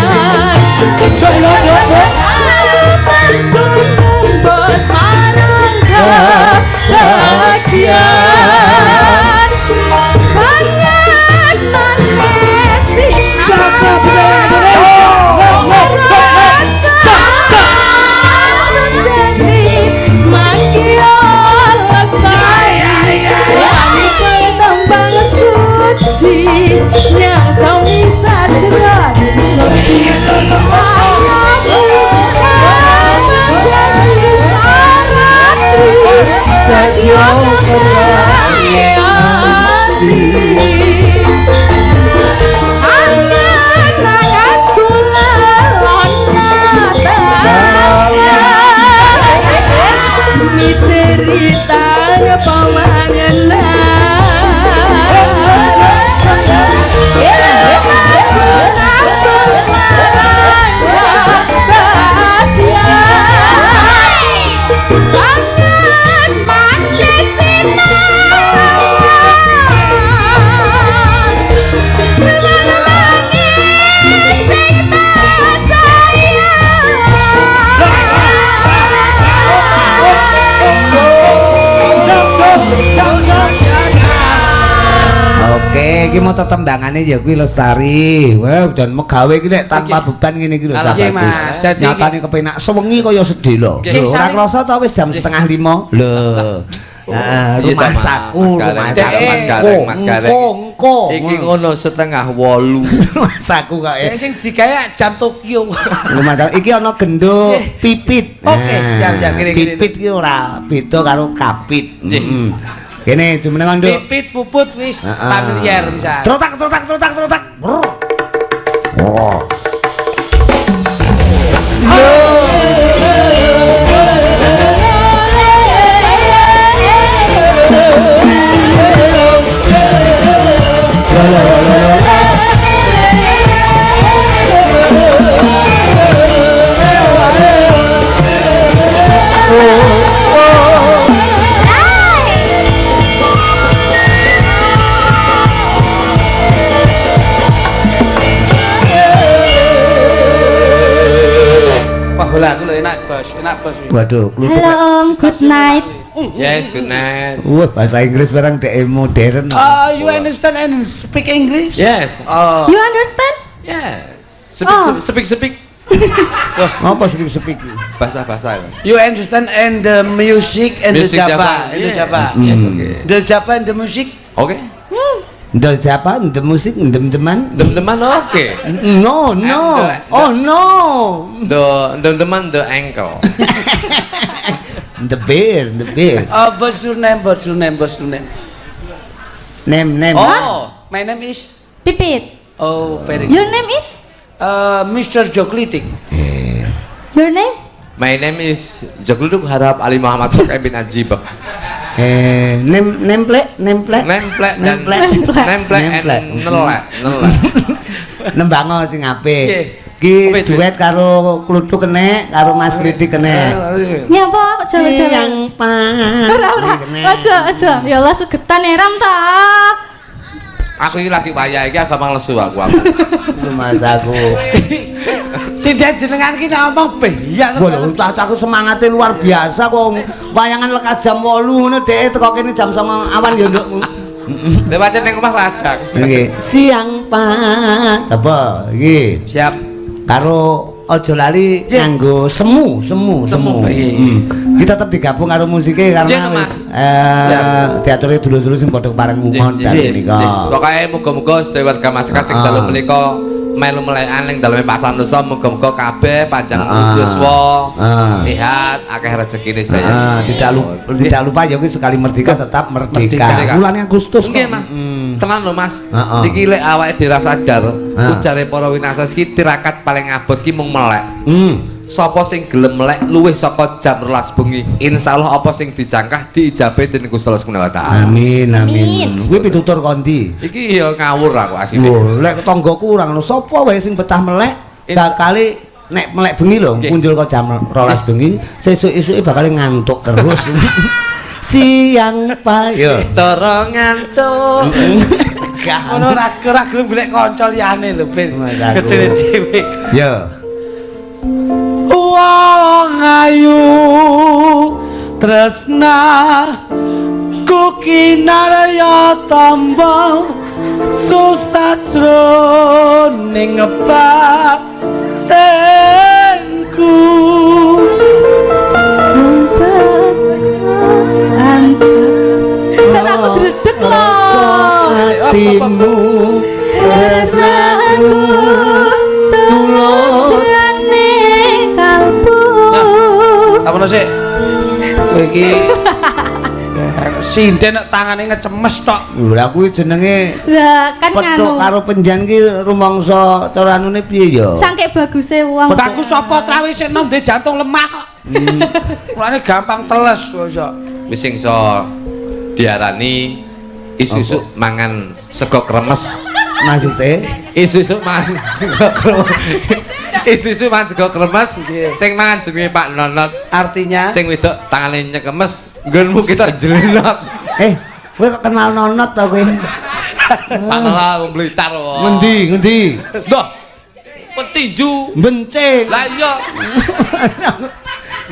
Oke, iki mau tetembangane ya kuwi lestari. Wah, dan megawe iki nek tanpa beban ngene iki lho sahabatku. Nyatane kepenak sewengi kaya sedih lho. Ora krasa ta wis jam 4:30. Lho. Heeh, rumah saku, rumah saku, Mas Gareng. Iki ngono 7:30. Rumah saku kok. Sing digawe jam Tokyo. Rumah saku iki ana genduk pipit. Oke, siap-siap kene-kene. Pipit ki ora beda karo kapit. Heeh. Kene jumeneng nduk. Pipit puput wis familiar bisa. Trotak trotak trotak trotak. Oh. Enak bos. Waduh, kluthuk. Halo Om, good night. Yes, good night. Wah, bahasa Inggris barang dhek modern. You understand and speak English? Yes. Oh. You understand? Yes. Speak, speak, speak. Apa speak speak? Bahasa-bahasa. You understand and the music and the Java, and the Java. Yes, okay. The Java and the music. Oke. The Java, the music, dem-deman. Dem-deman oke. No, no. Oh no. The dem-deman the ankle. The bear, the bear. What's your name? What's your name? What's your name? Name, name. Oh, my name is Pipit. Oh, very good. Your name is? Mr. Joklitik. Your name? My name is Jokluduk Harap Ali Muhammad Sok bin Ajib. Nemplek, nemplek, nemplek, nemplek, nemplek, nelek, nelek. Nembango sing apik. Ki duet karo Kluthuk kenek, karo Mas Klitik kenek. Nyapa kok jawa-jawa? Siang pan. Ora ora. Aja aja. Ya Allah sugetan eram ta. Aku iki lagi wayah iki gampang lesu aku. Mas aku. Sing jenengan ki ngomong beyak. Lho, aku semangate luar biasa kok. Wayangan lekas jam 8 ngono dhek teko kene jam 09 awan ya nduk. Lha pancen ning omah ladang. Nggih. Siang Pak. Coba iki. Siap. Karo aja lali nganggo semu, semu, semu. Iki tetep digabung karo musike karena wis diaturi dulur-dulur sing padha pareng ngumon dalu menika. Pokoke muga-muga sedaya warga masyarakat sing dalu menika Melu melekan ning daleme Pak Santoso, muga-muga kabeh panjang yuswa, sehat, akeh rezekine saya. Ah, tidak lupa ya kuwi, sekali merdeka tetap merdeka. Merdeka. Bulan Agustus Nggih, kok. Mas. Tenan lho, Mas. Iki lek awake dhewe ra sadar, ujare para winasa iki tirakat paling abot ki mung melek. Sapa sing gelem melek luwih saka jam 12 bengi, insyaallah apa sing dijangkah diijabahi dening Gusti Allah Subhanahu wa taala. Amin, amin. Amin. Kuwi pitutur kondi. Iki ya ngawur aku asline. Lho, lek tanggaku ora ngono, sapa wae sing betah melek, bakale nek melek bengi lho, kunjul kok jam 12 bengi, sesuk isuke bakal ngantuk terus. Siang payo. Toro ngantuk. Ngono ora gelem golek kanca liyane lho ben. Mas, aku. Gedene dhewe. Ya. Wong ayu, tresna ku kinarya tamba susah jroning batinku. Dan aku dredeg loh. Atimu, Tresnaku tulus. Jroning kalbu. Tak ono sik. Kowe iki sinden nek tangane ngecemes tok. Lho, lah kuwi jenenge Lah kan petuk nganu. karo penjan ki rumangsa cara anune piye ya? Saking baguse wong. Bagus sapa trawe sik nom ndek jantung lemah kok. Mulane gampang teles kok iso. Wis sing iso diarani isuk-isuk mangan sego kremes. Maksude? Isuk-isuk mangan sego kremes. Isuk-isuk mangan sego kremes, sing mangan jenenge Pak Nonot. Artinya Sing wedok tangane nyekemes, nggonmu kita jelenot. Eh, kowe kok kenal Nonot to kowe? Pak Nonot wong Blitar kok. Ngendi, ngendi? Loh. Petinju. Bencing. Lah iya.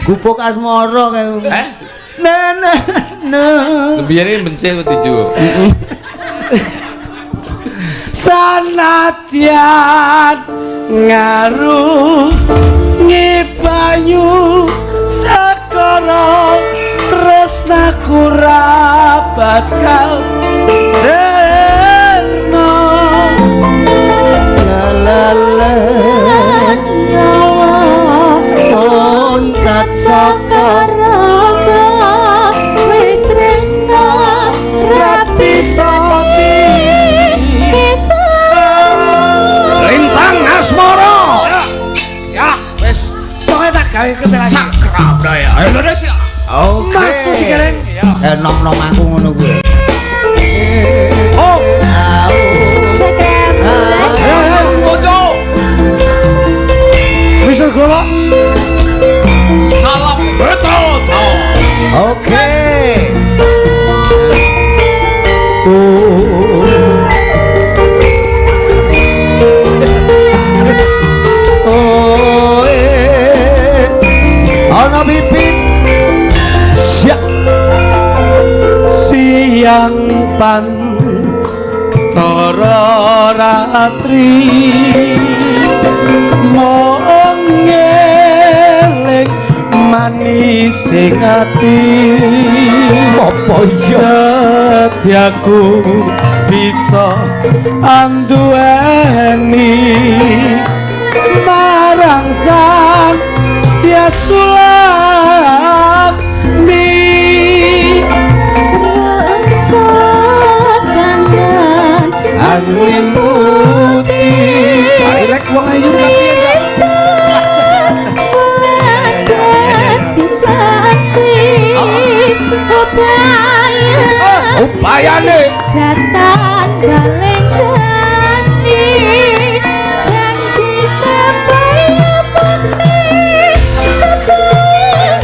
Gupuk asmara kae. Eh? Na na na. Biyen iki bencil petinju. Sanadyan ngaruh ngibanyu segara, tresnaku ra bakal sirna. Salale nyawa loncat saka raga, wis tresna ra bisa bisa. Lintang asmara. Ya wis, pokoke tak gawe ketelan. Cakra Daya Indonesia. Oke. Masuk dikereng ya. Eh, nom-nom aku ngono kuwi. Oh. Au. Cakra. Ayo ayo. Ojo. Mister Glowo. Salam betul Jawa. Oke. Oh. Oh, eh. Ana bibit. Siap. Siang pan tara ratri mong ngeling manis sing ati. Apa iya? Setiaku bisa anduweni marang sang Dia Sulaksmi. Rasa kangen Anglimuti. Lek wong ayu tapi dadi saksi upaya Upayane. Datang balen jani janji sampai pati sampai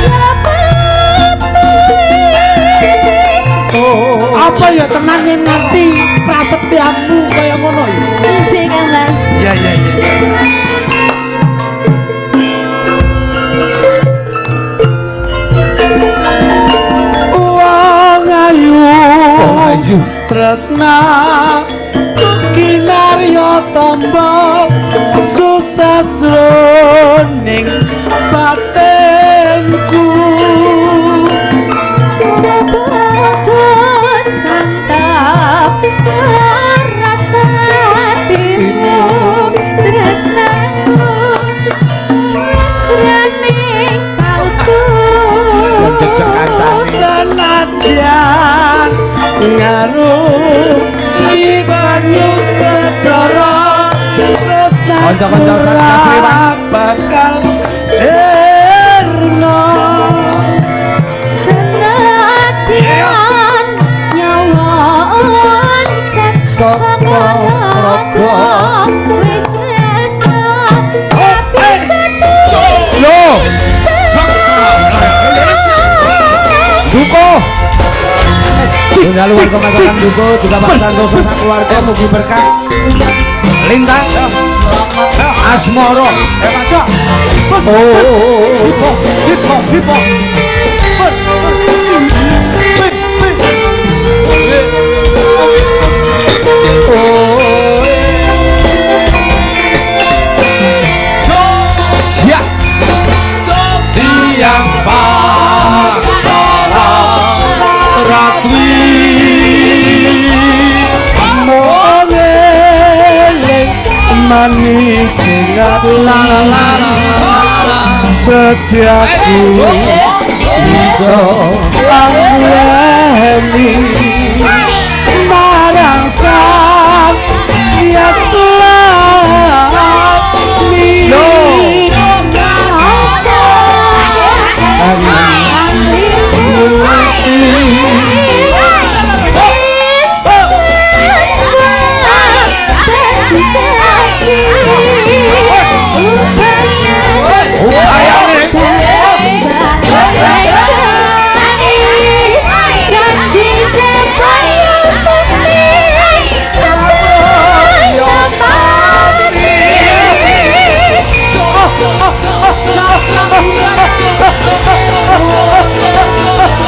pati. Apa ya tenang yen nganti prasetyamu kaya ngono ya. Injih Kang Mas. Iya. Wong ayu. Wong ayu. Tresna kinarya tamba susah jroning batinku. Bagus santap rasa hatimu. Ngarungi banyu segara tresna Kanca-kanca Satgas Rewang. Bakal sirna. Senadyan nyawa oncet Saka saka raga. Wis tresna tapi sedih. Lho, Duko. Tunggal warga masyarakat Duko juga Pak Santoso sak keluarga mugi berkah. Lintang Asmoro. Oh. Hip hop, hip hop, hip hop. Siap. Siang Bathara Ratwi Mongeling manis sing aku la la la la la. Setiaku Iso angweni marang sang Yasulami. Janji supaya putih supaya mati.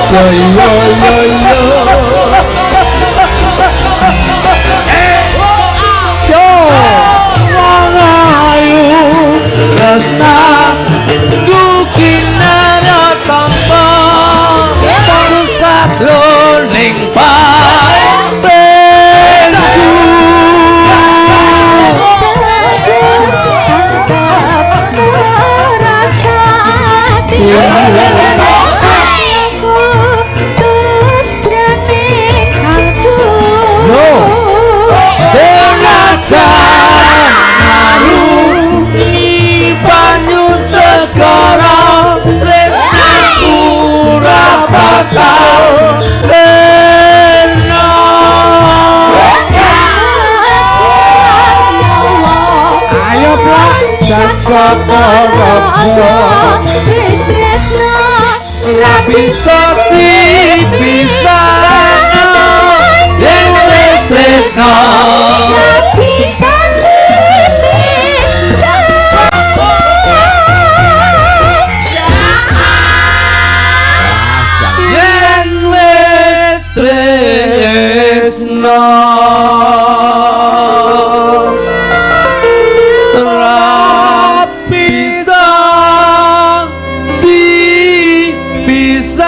Yo yo yo yo. Yo wong ayu tresnaku kinarya tampa terus sajroning batinku. Bagus tetap rasa hati aku tulus jroning kalbu. Loh. Senajan ngarungi banyu segara tresnaku ora bakal sirna. Ayo plak dan saka raga wis tresno Ora bisa dipisahno yen wis tresno. Bisa dipisah. Yen wis tresno ora bisa dipisah.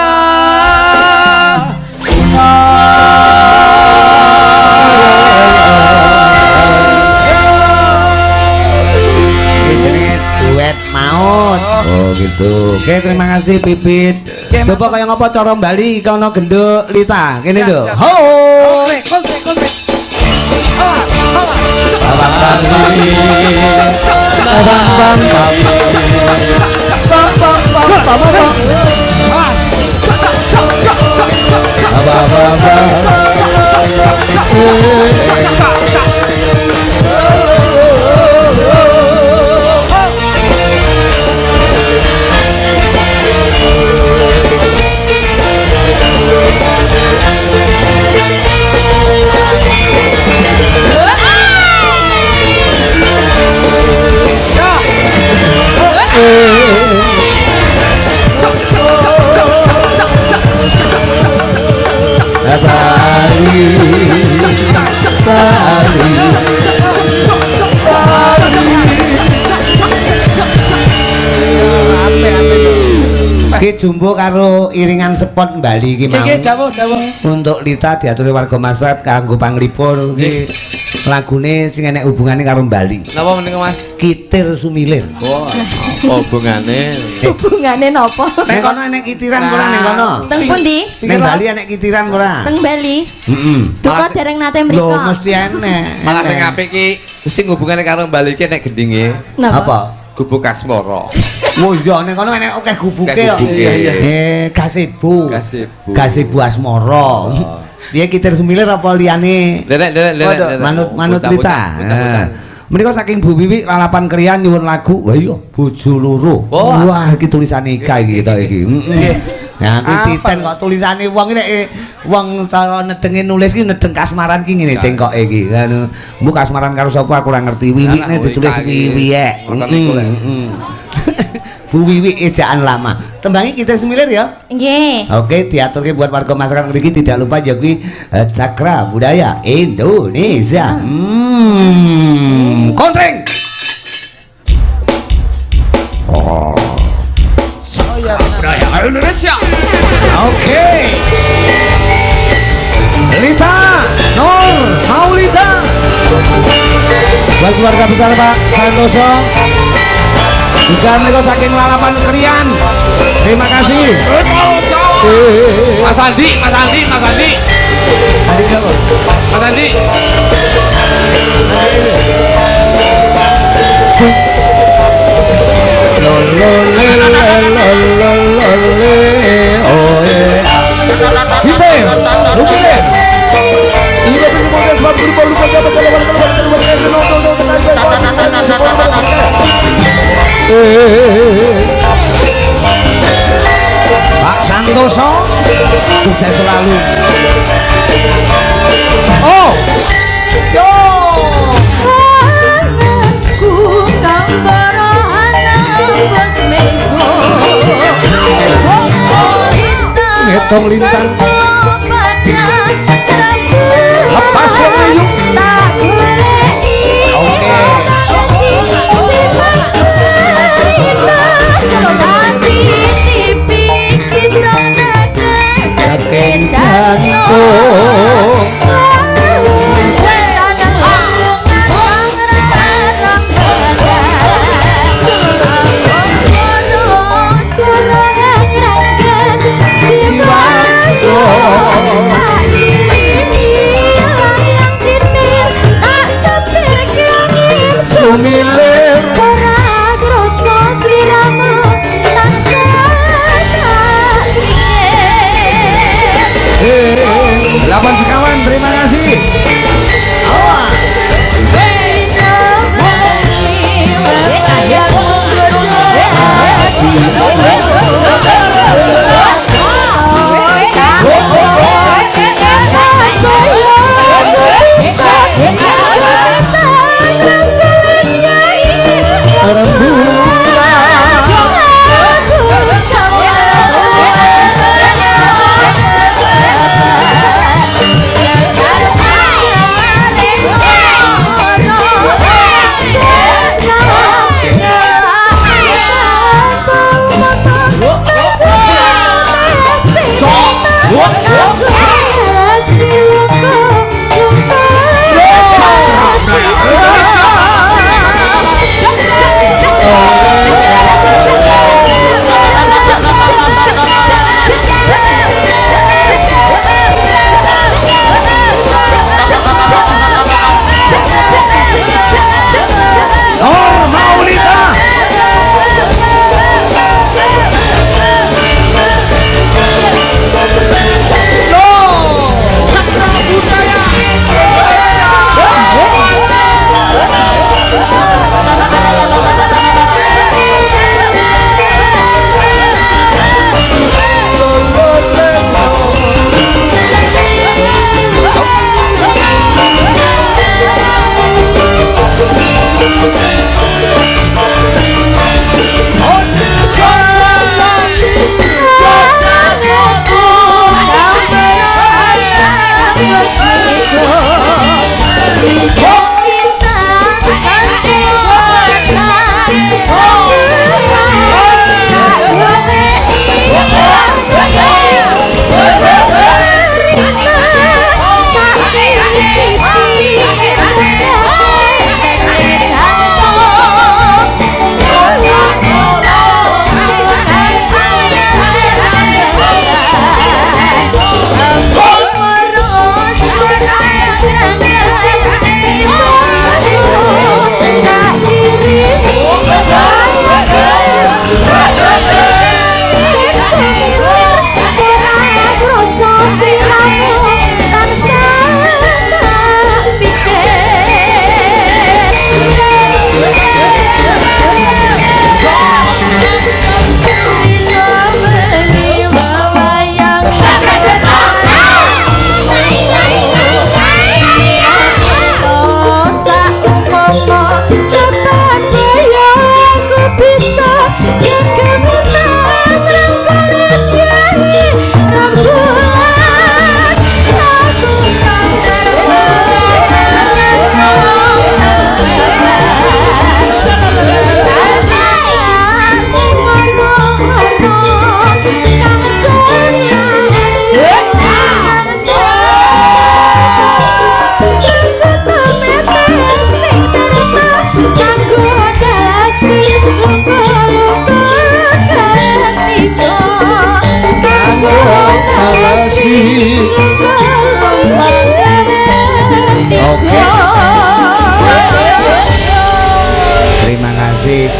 Ini jenenge duet maut. Oh gitu. Oke, terima kasih Pipit. Coba kaya ngapa cara Bali kono genduk Lita. Kene lho. Ho. Bang bang bang. Bang bang bang. Bang bang bang bang bang. Bang bang bang. Bali Bali Ki jumbo karo iringan spot Bali iki mau. Iki dawuh dawuh. Untuk Lita diaturi warga masyarakat kanggo panglipur iki lagune sing enek hubungane karo Bali. Napa menika Mas? Kitir Sumilir. Oh. Hubungane. Hubungane napa? Ning kono enek kitiran ora ning kono? Teng pundi? Ning Bali enek kitiran ora? Teng Bali. Heeh. Duka dereng nate mriko. Lho mesti enek. Malah sing apik iki sing hubungane karo Bali iki enek gendinge. Napa? Apa? Gubuk Asmara. Oh iya ning kono enek akeh gubuke kok. Gazebo. Gazebo. Gazebo Asmara. Piye kitir sumilir apa liyane? Lerek lerek lerek. Manut manut Lita. Menika saking Bu Wiwi lalapan kriyan nyuwun lagu. Wah iya, bojo loro. Wah, iki tulisane Ika iki to iki. Heeh. Nah, titen kok tulisane wong iki nek wong cara nedenge nulis iki nedeng kasmaran ki ngene cengkoke iki. Anu, mbuh kasmaran karo sapa aku ora ngerti. Wiwikne ditulis Wiwiek. Bu Wiwi ejaan lama. Tembangi kita semilir ya. Nggih. Oke, diaturke buat warga masyarakat mriki tidak lupa ya kuwi Cakra Budaya Indonesia. Kontreng. Oh. Budaya Indonesia. Oke. Lita Nur Maulida. Buat keluarga besar Pak Santoso. Juga mereka saking lalapan kriyan. Terima kasih. Mas Andi, Mas Andi, Mas Andi. Andi siapa? Mas Andi. Lo lo le lo lo lo le oh eh. Hipe, Rupile. Pak Santoso sukses selalu. Oh, yo. Ku kambara anambas mego. Ngitung lintang. Lepas wong ayu. Oke. Jantung. Sumilir ora krasa sliramu tansah 8 sekawan, terima kasih. Awas.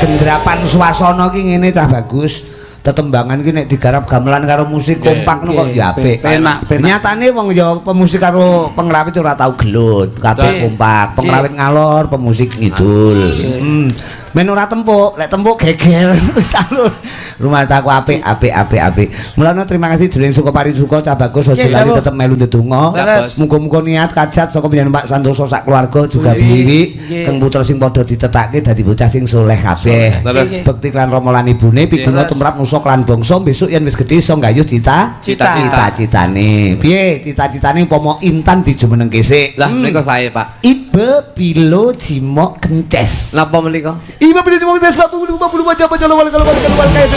Gendrapan suasana ki ngene cah bagus. Tetembangan ki nek digarap gamelan karo musik kompak ngono kok ya apik. Penak, penak. Nyatane wong ya pemusik karo pengrawit ora tau gelut, kabeh kompak. Pengrawit ngalor, pemusik ngidul. Men ora tempuk, lek tempuk geger. Salur. Rumah saku apik, apik, apik, apik. Mulane terima kasih jroning suka parisuka cah bagus aja lali tetep melu ndedonga. Muga-muga niat kajat saka panjenengan Pak Santoso sak keluarga juga Bu Wiwi, kang putra sing padha ditetake dadi bocah sing soleh kabeh. Bekti lan rama lan ibune piguna tumrap nusa lan bangsa besok yen wis gedhe iso nggayuh cita-citane. Piye cita-citane upama Intan dijumenengke sik? Lah menika sae, Pak. Ibe bilo jimok kences. Napa menika? Ibe bilo jimok kences babu bulu babu baca baca lawal kalau kalau kalau kayak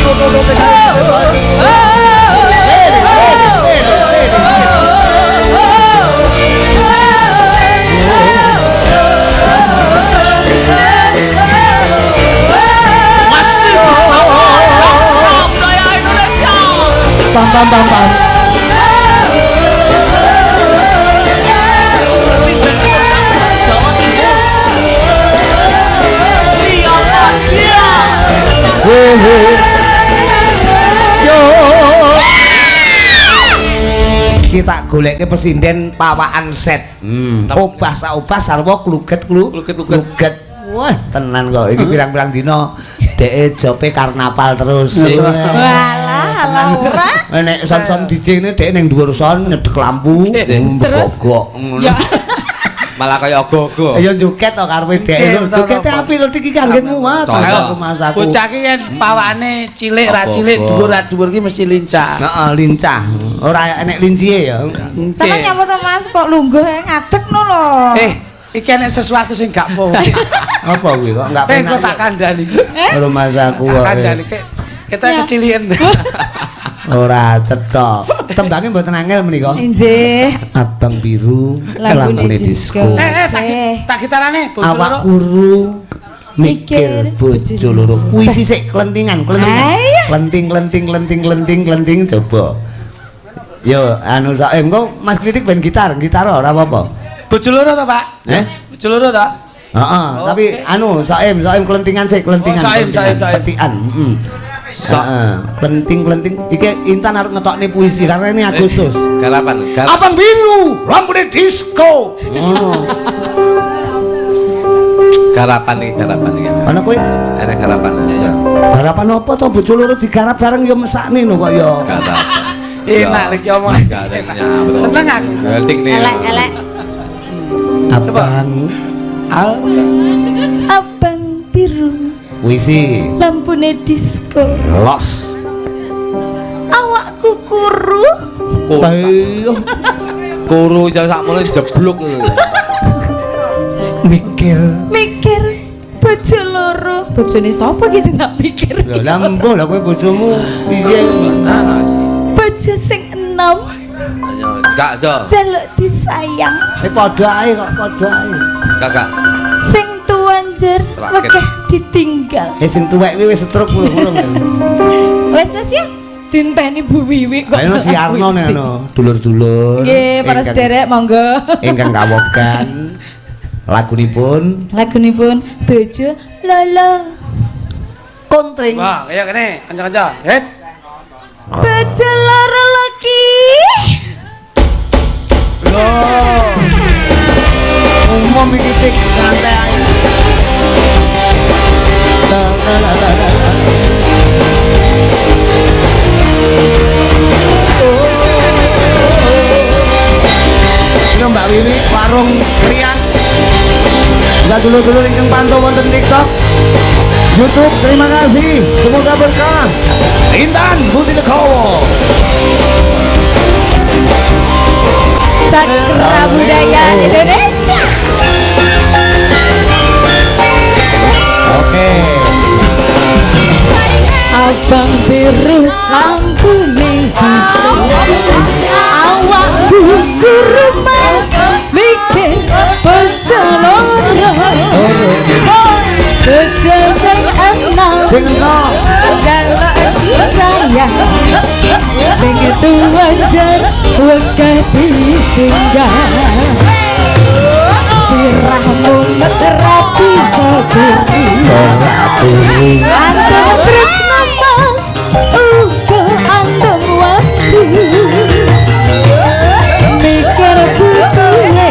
masih bersama Cakra Budaya Indonesia. Pam pam pam pam. Jawa Timur. Siapa dia? Yo. Kita goleke pesinden pawaan set. Obah saobah sarwa kluget kluget. Wah, tenan kok. Iki pirang-pirang dina dheke jope karnaval terus. Walah, alah ora. Nek son-son DJ ini dheke ning dhuwur son nyedek lampu, mbegogok ngono. Malah kaya ogo-ogo. Ya joget to karepe dheke. Jogete apik lho iki kanggenmu wae aku Mas aku. Bocah ki yen pawane cilik ra cilik dhuwur ra dhuwur ki mesti lincah. Heeh, lincah. Ora enek lincihe ya. Sampeyan nyapa to Mas kok lungguh ngadeg ngono lho. Iki enek sesuatu sing gak apa. Apa kuwi kok enggak penak. Kok tak kandhani. Ora Mas aku kok. Kandhani kita kecilian. Ora cetha. Tembange mboten angel menika. Nggih. Abang biru lampune disco. Tak gitarane bojo loro. Awak kuru mikir bojo loro. Puisi sik klentingan, klentingan. Klenting klenting klenting klenting klenting coba. Yo anu sak engko Mas Klitik ben gitar, gitar ora apa-apa. Bojo loro to, Pak? Bojo loro to? Heeh, tapi anu saim klentingan sik, klentingan. Petikan, heeh. Heeh, klenting-klenting iki Intan arep ngetokne puisi karena ini Agustus. Garapan. Abang biru, lampune disco. Ngono. Garapan iki, garapan iki. Ana kowe? Ana garapan aja. Garapan apa to bojo loro digarap bareng ya mesakne lho kok ya. Garap. Enak iki omong. Seneng aku. Elek-elek. Abang Abang biru puisi lampune disco los awakku kuru kuru jauh sakmono jeblok mikir mikir bojo loro bojone sapa iki sing tak pikir lha mbuh lha kowe bojomu piye bojo sing enom enggak jo jaluk disayang padha ae kok padha ae kakak sing tuanjer wegah ditinggal sing tuwek kuwi wis stroke ngono wis wis ya dinteni Bu Wiwi kok ayo si Arno ngono dulur-dulur nggih para sederek monggo ingkang kawogan lagunipun bojo lolo kontring wah kaya kene kanca-kanca het bojo loro lagi lho umum iki tik santai ae. La la la la la. Ini Mbak Wiwi warung Krian. Mbak dulur-dulur ingkang pantau wonten TikTok, YouTube, terima kasih. Semoga berkah. Intan Budi Legowo. Cakra Budaya Indonesia. Oke. Abang biru lampune disco awakku kuru mas mikir bojo loro bojo sing enom sing enom jaluk disayang sing tuwa jar wegah ditinggal. Sirahmu ra bisa turu. Ora turu. Andem tresno Mas uga andem waktu. Mikir butuhe,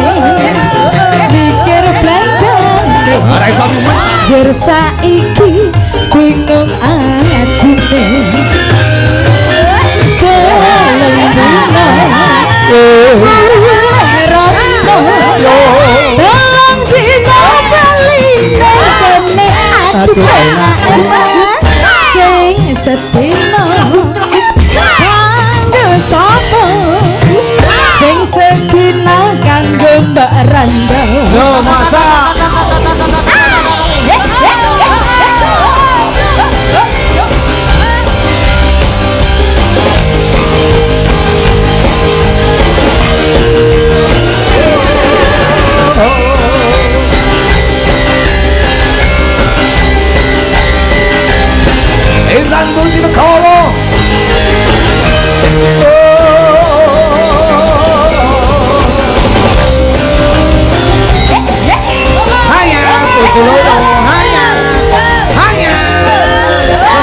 mikir belanjane. Ora iso mumet. Jer saiki bingung atine. Telung dina mulih rono, telung dina bali nang kene. Aduh enak Mas sing sedina kanggo sapa, sing sedina kanggo Mbak Randa. Yo masa. Intan Budi Bekoro. Hanya bojo loro, hanya. Hanya.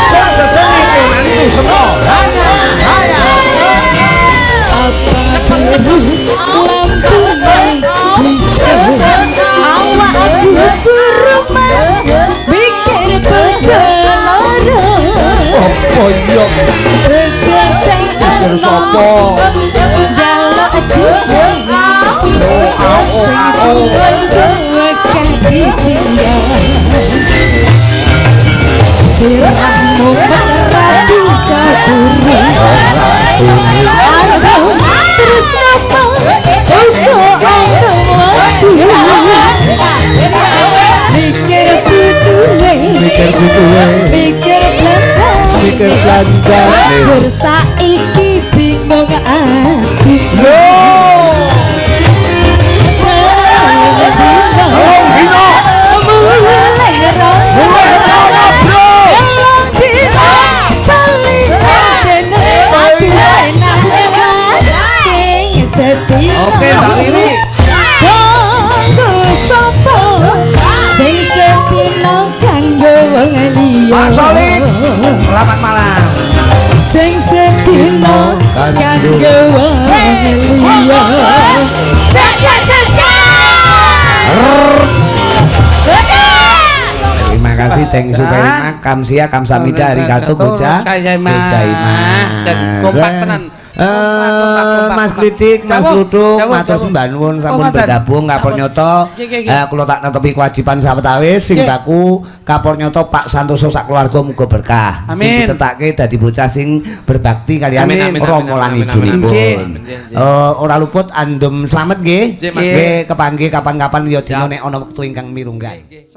Sesuk sesuk itu nanti tuh seko. Hanya, hanya. Apa perlu lampune dhisik, awakku guru Mas mikir bojo loro. Apa iya? Bojo sing Mikir enom sapa? njaluk dhisik, sing bojo akeh ditinggal. Sirahmu ora bisa turu. Andem tresno Mas uga andem waktu. Mikir butuhe, Mikir butuhe. mikir belanjane. Mikir belanjane. Jer saiki bingung ati. Yo. Telung dino. Mulih rono. Mulih rono, bro. Telung dino bali nang kene. Aduh enak Mas sing sedina. Oke, Mbak Wiwi. Kanggo sapa sing sedina kanggo wong liya. Pak Solik, selamat malam. Sing sedina kanggo wong liya. Ca ca ca ca. Terima kasih, thank you very much. Kamsia, kamsamida, arigato, goja, gojaima. Dan kompak tenan. Mas Klitik, Mas Kluthuk, matur sembah nuwun sampun Kompak tenan. bergabung Kapor Nyoto. Nggih, nggih, nggih. Kula tak netepi kewajiban sawetawis sing Nggih. baku Kapor Nyoto Pak Santoso sak keluarga muga berkah. Sing Amin. ditetake dadi bocah sing berbakti kaliyan Amin, amin, rama lan amin, amin, amin, ibunipun. amin. Nggih. Ora luput andum slamet nggih. Nggih, Mas. Nggih, kepanggih kapan-kapan ya dina nek ana wektu ingkang mirunggan. Nggih.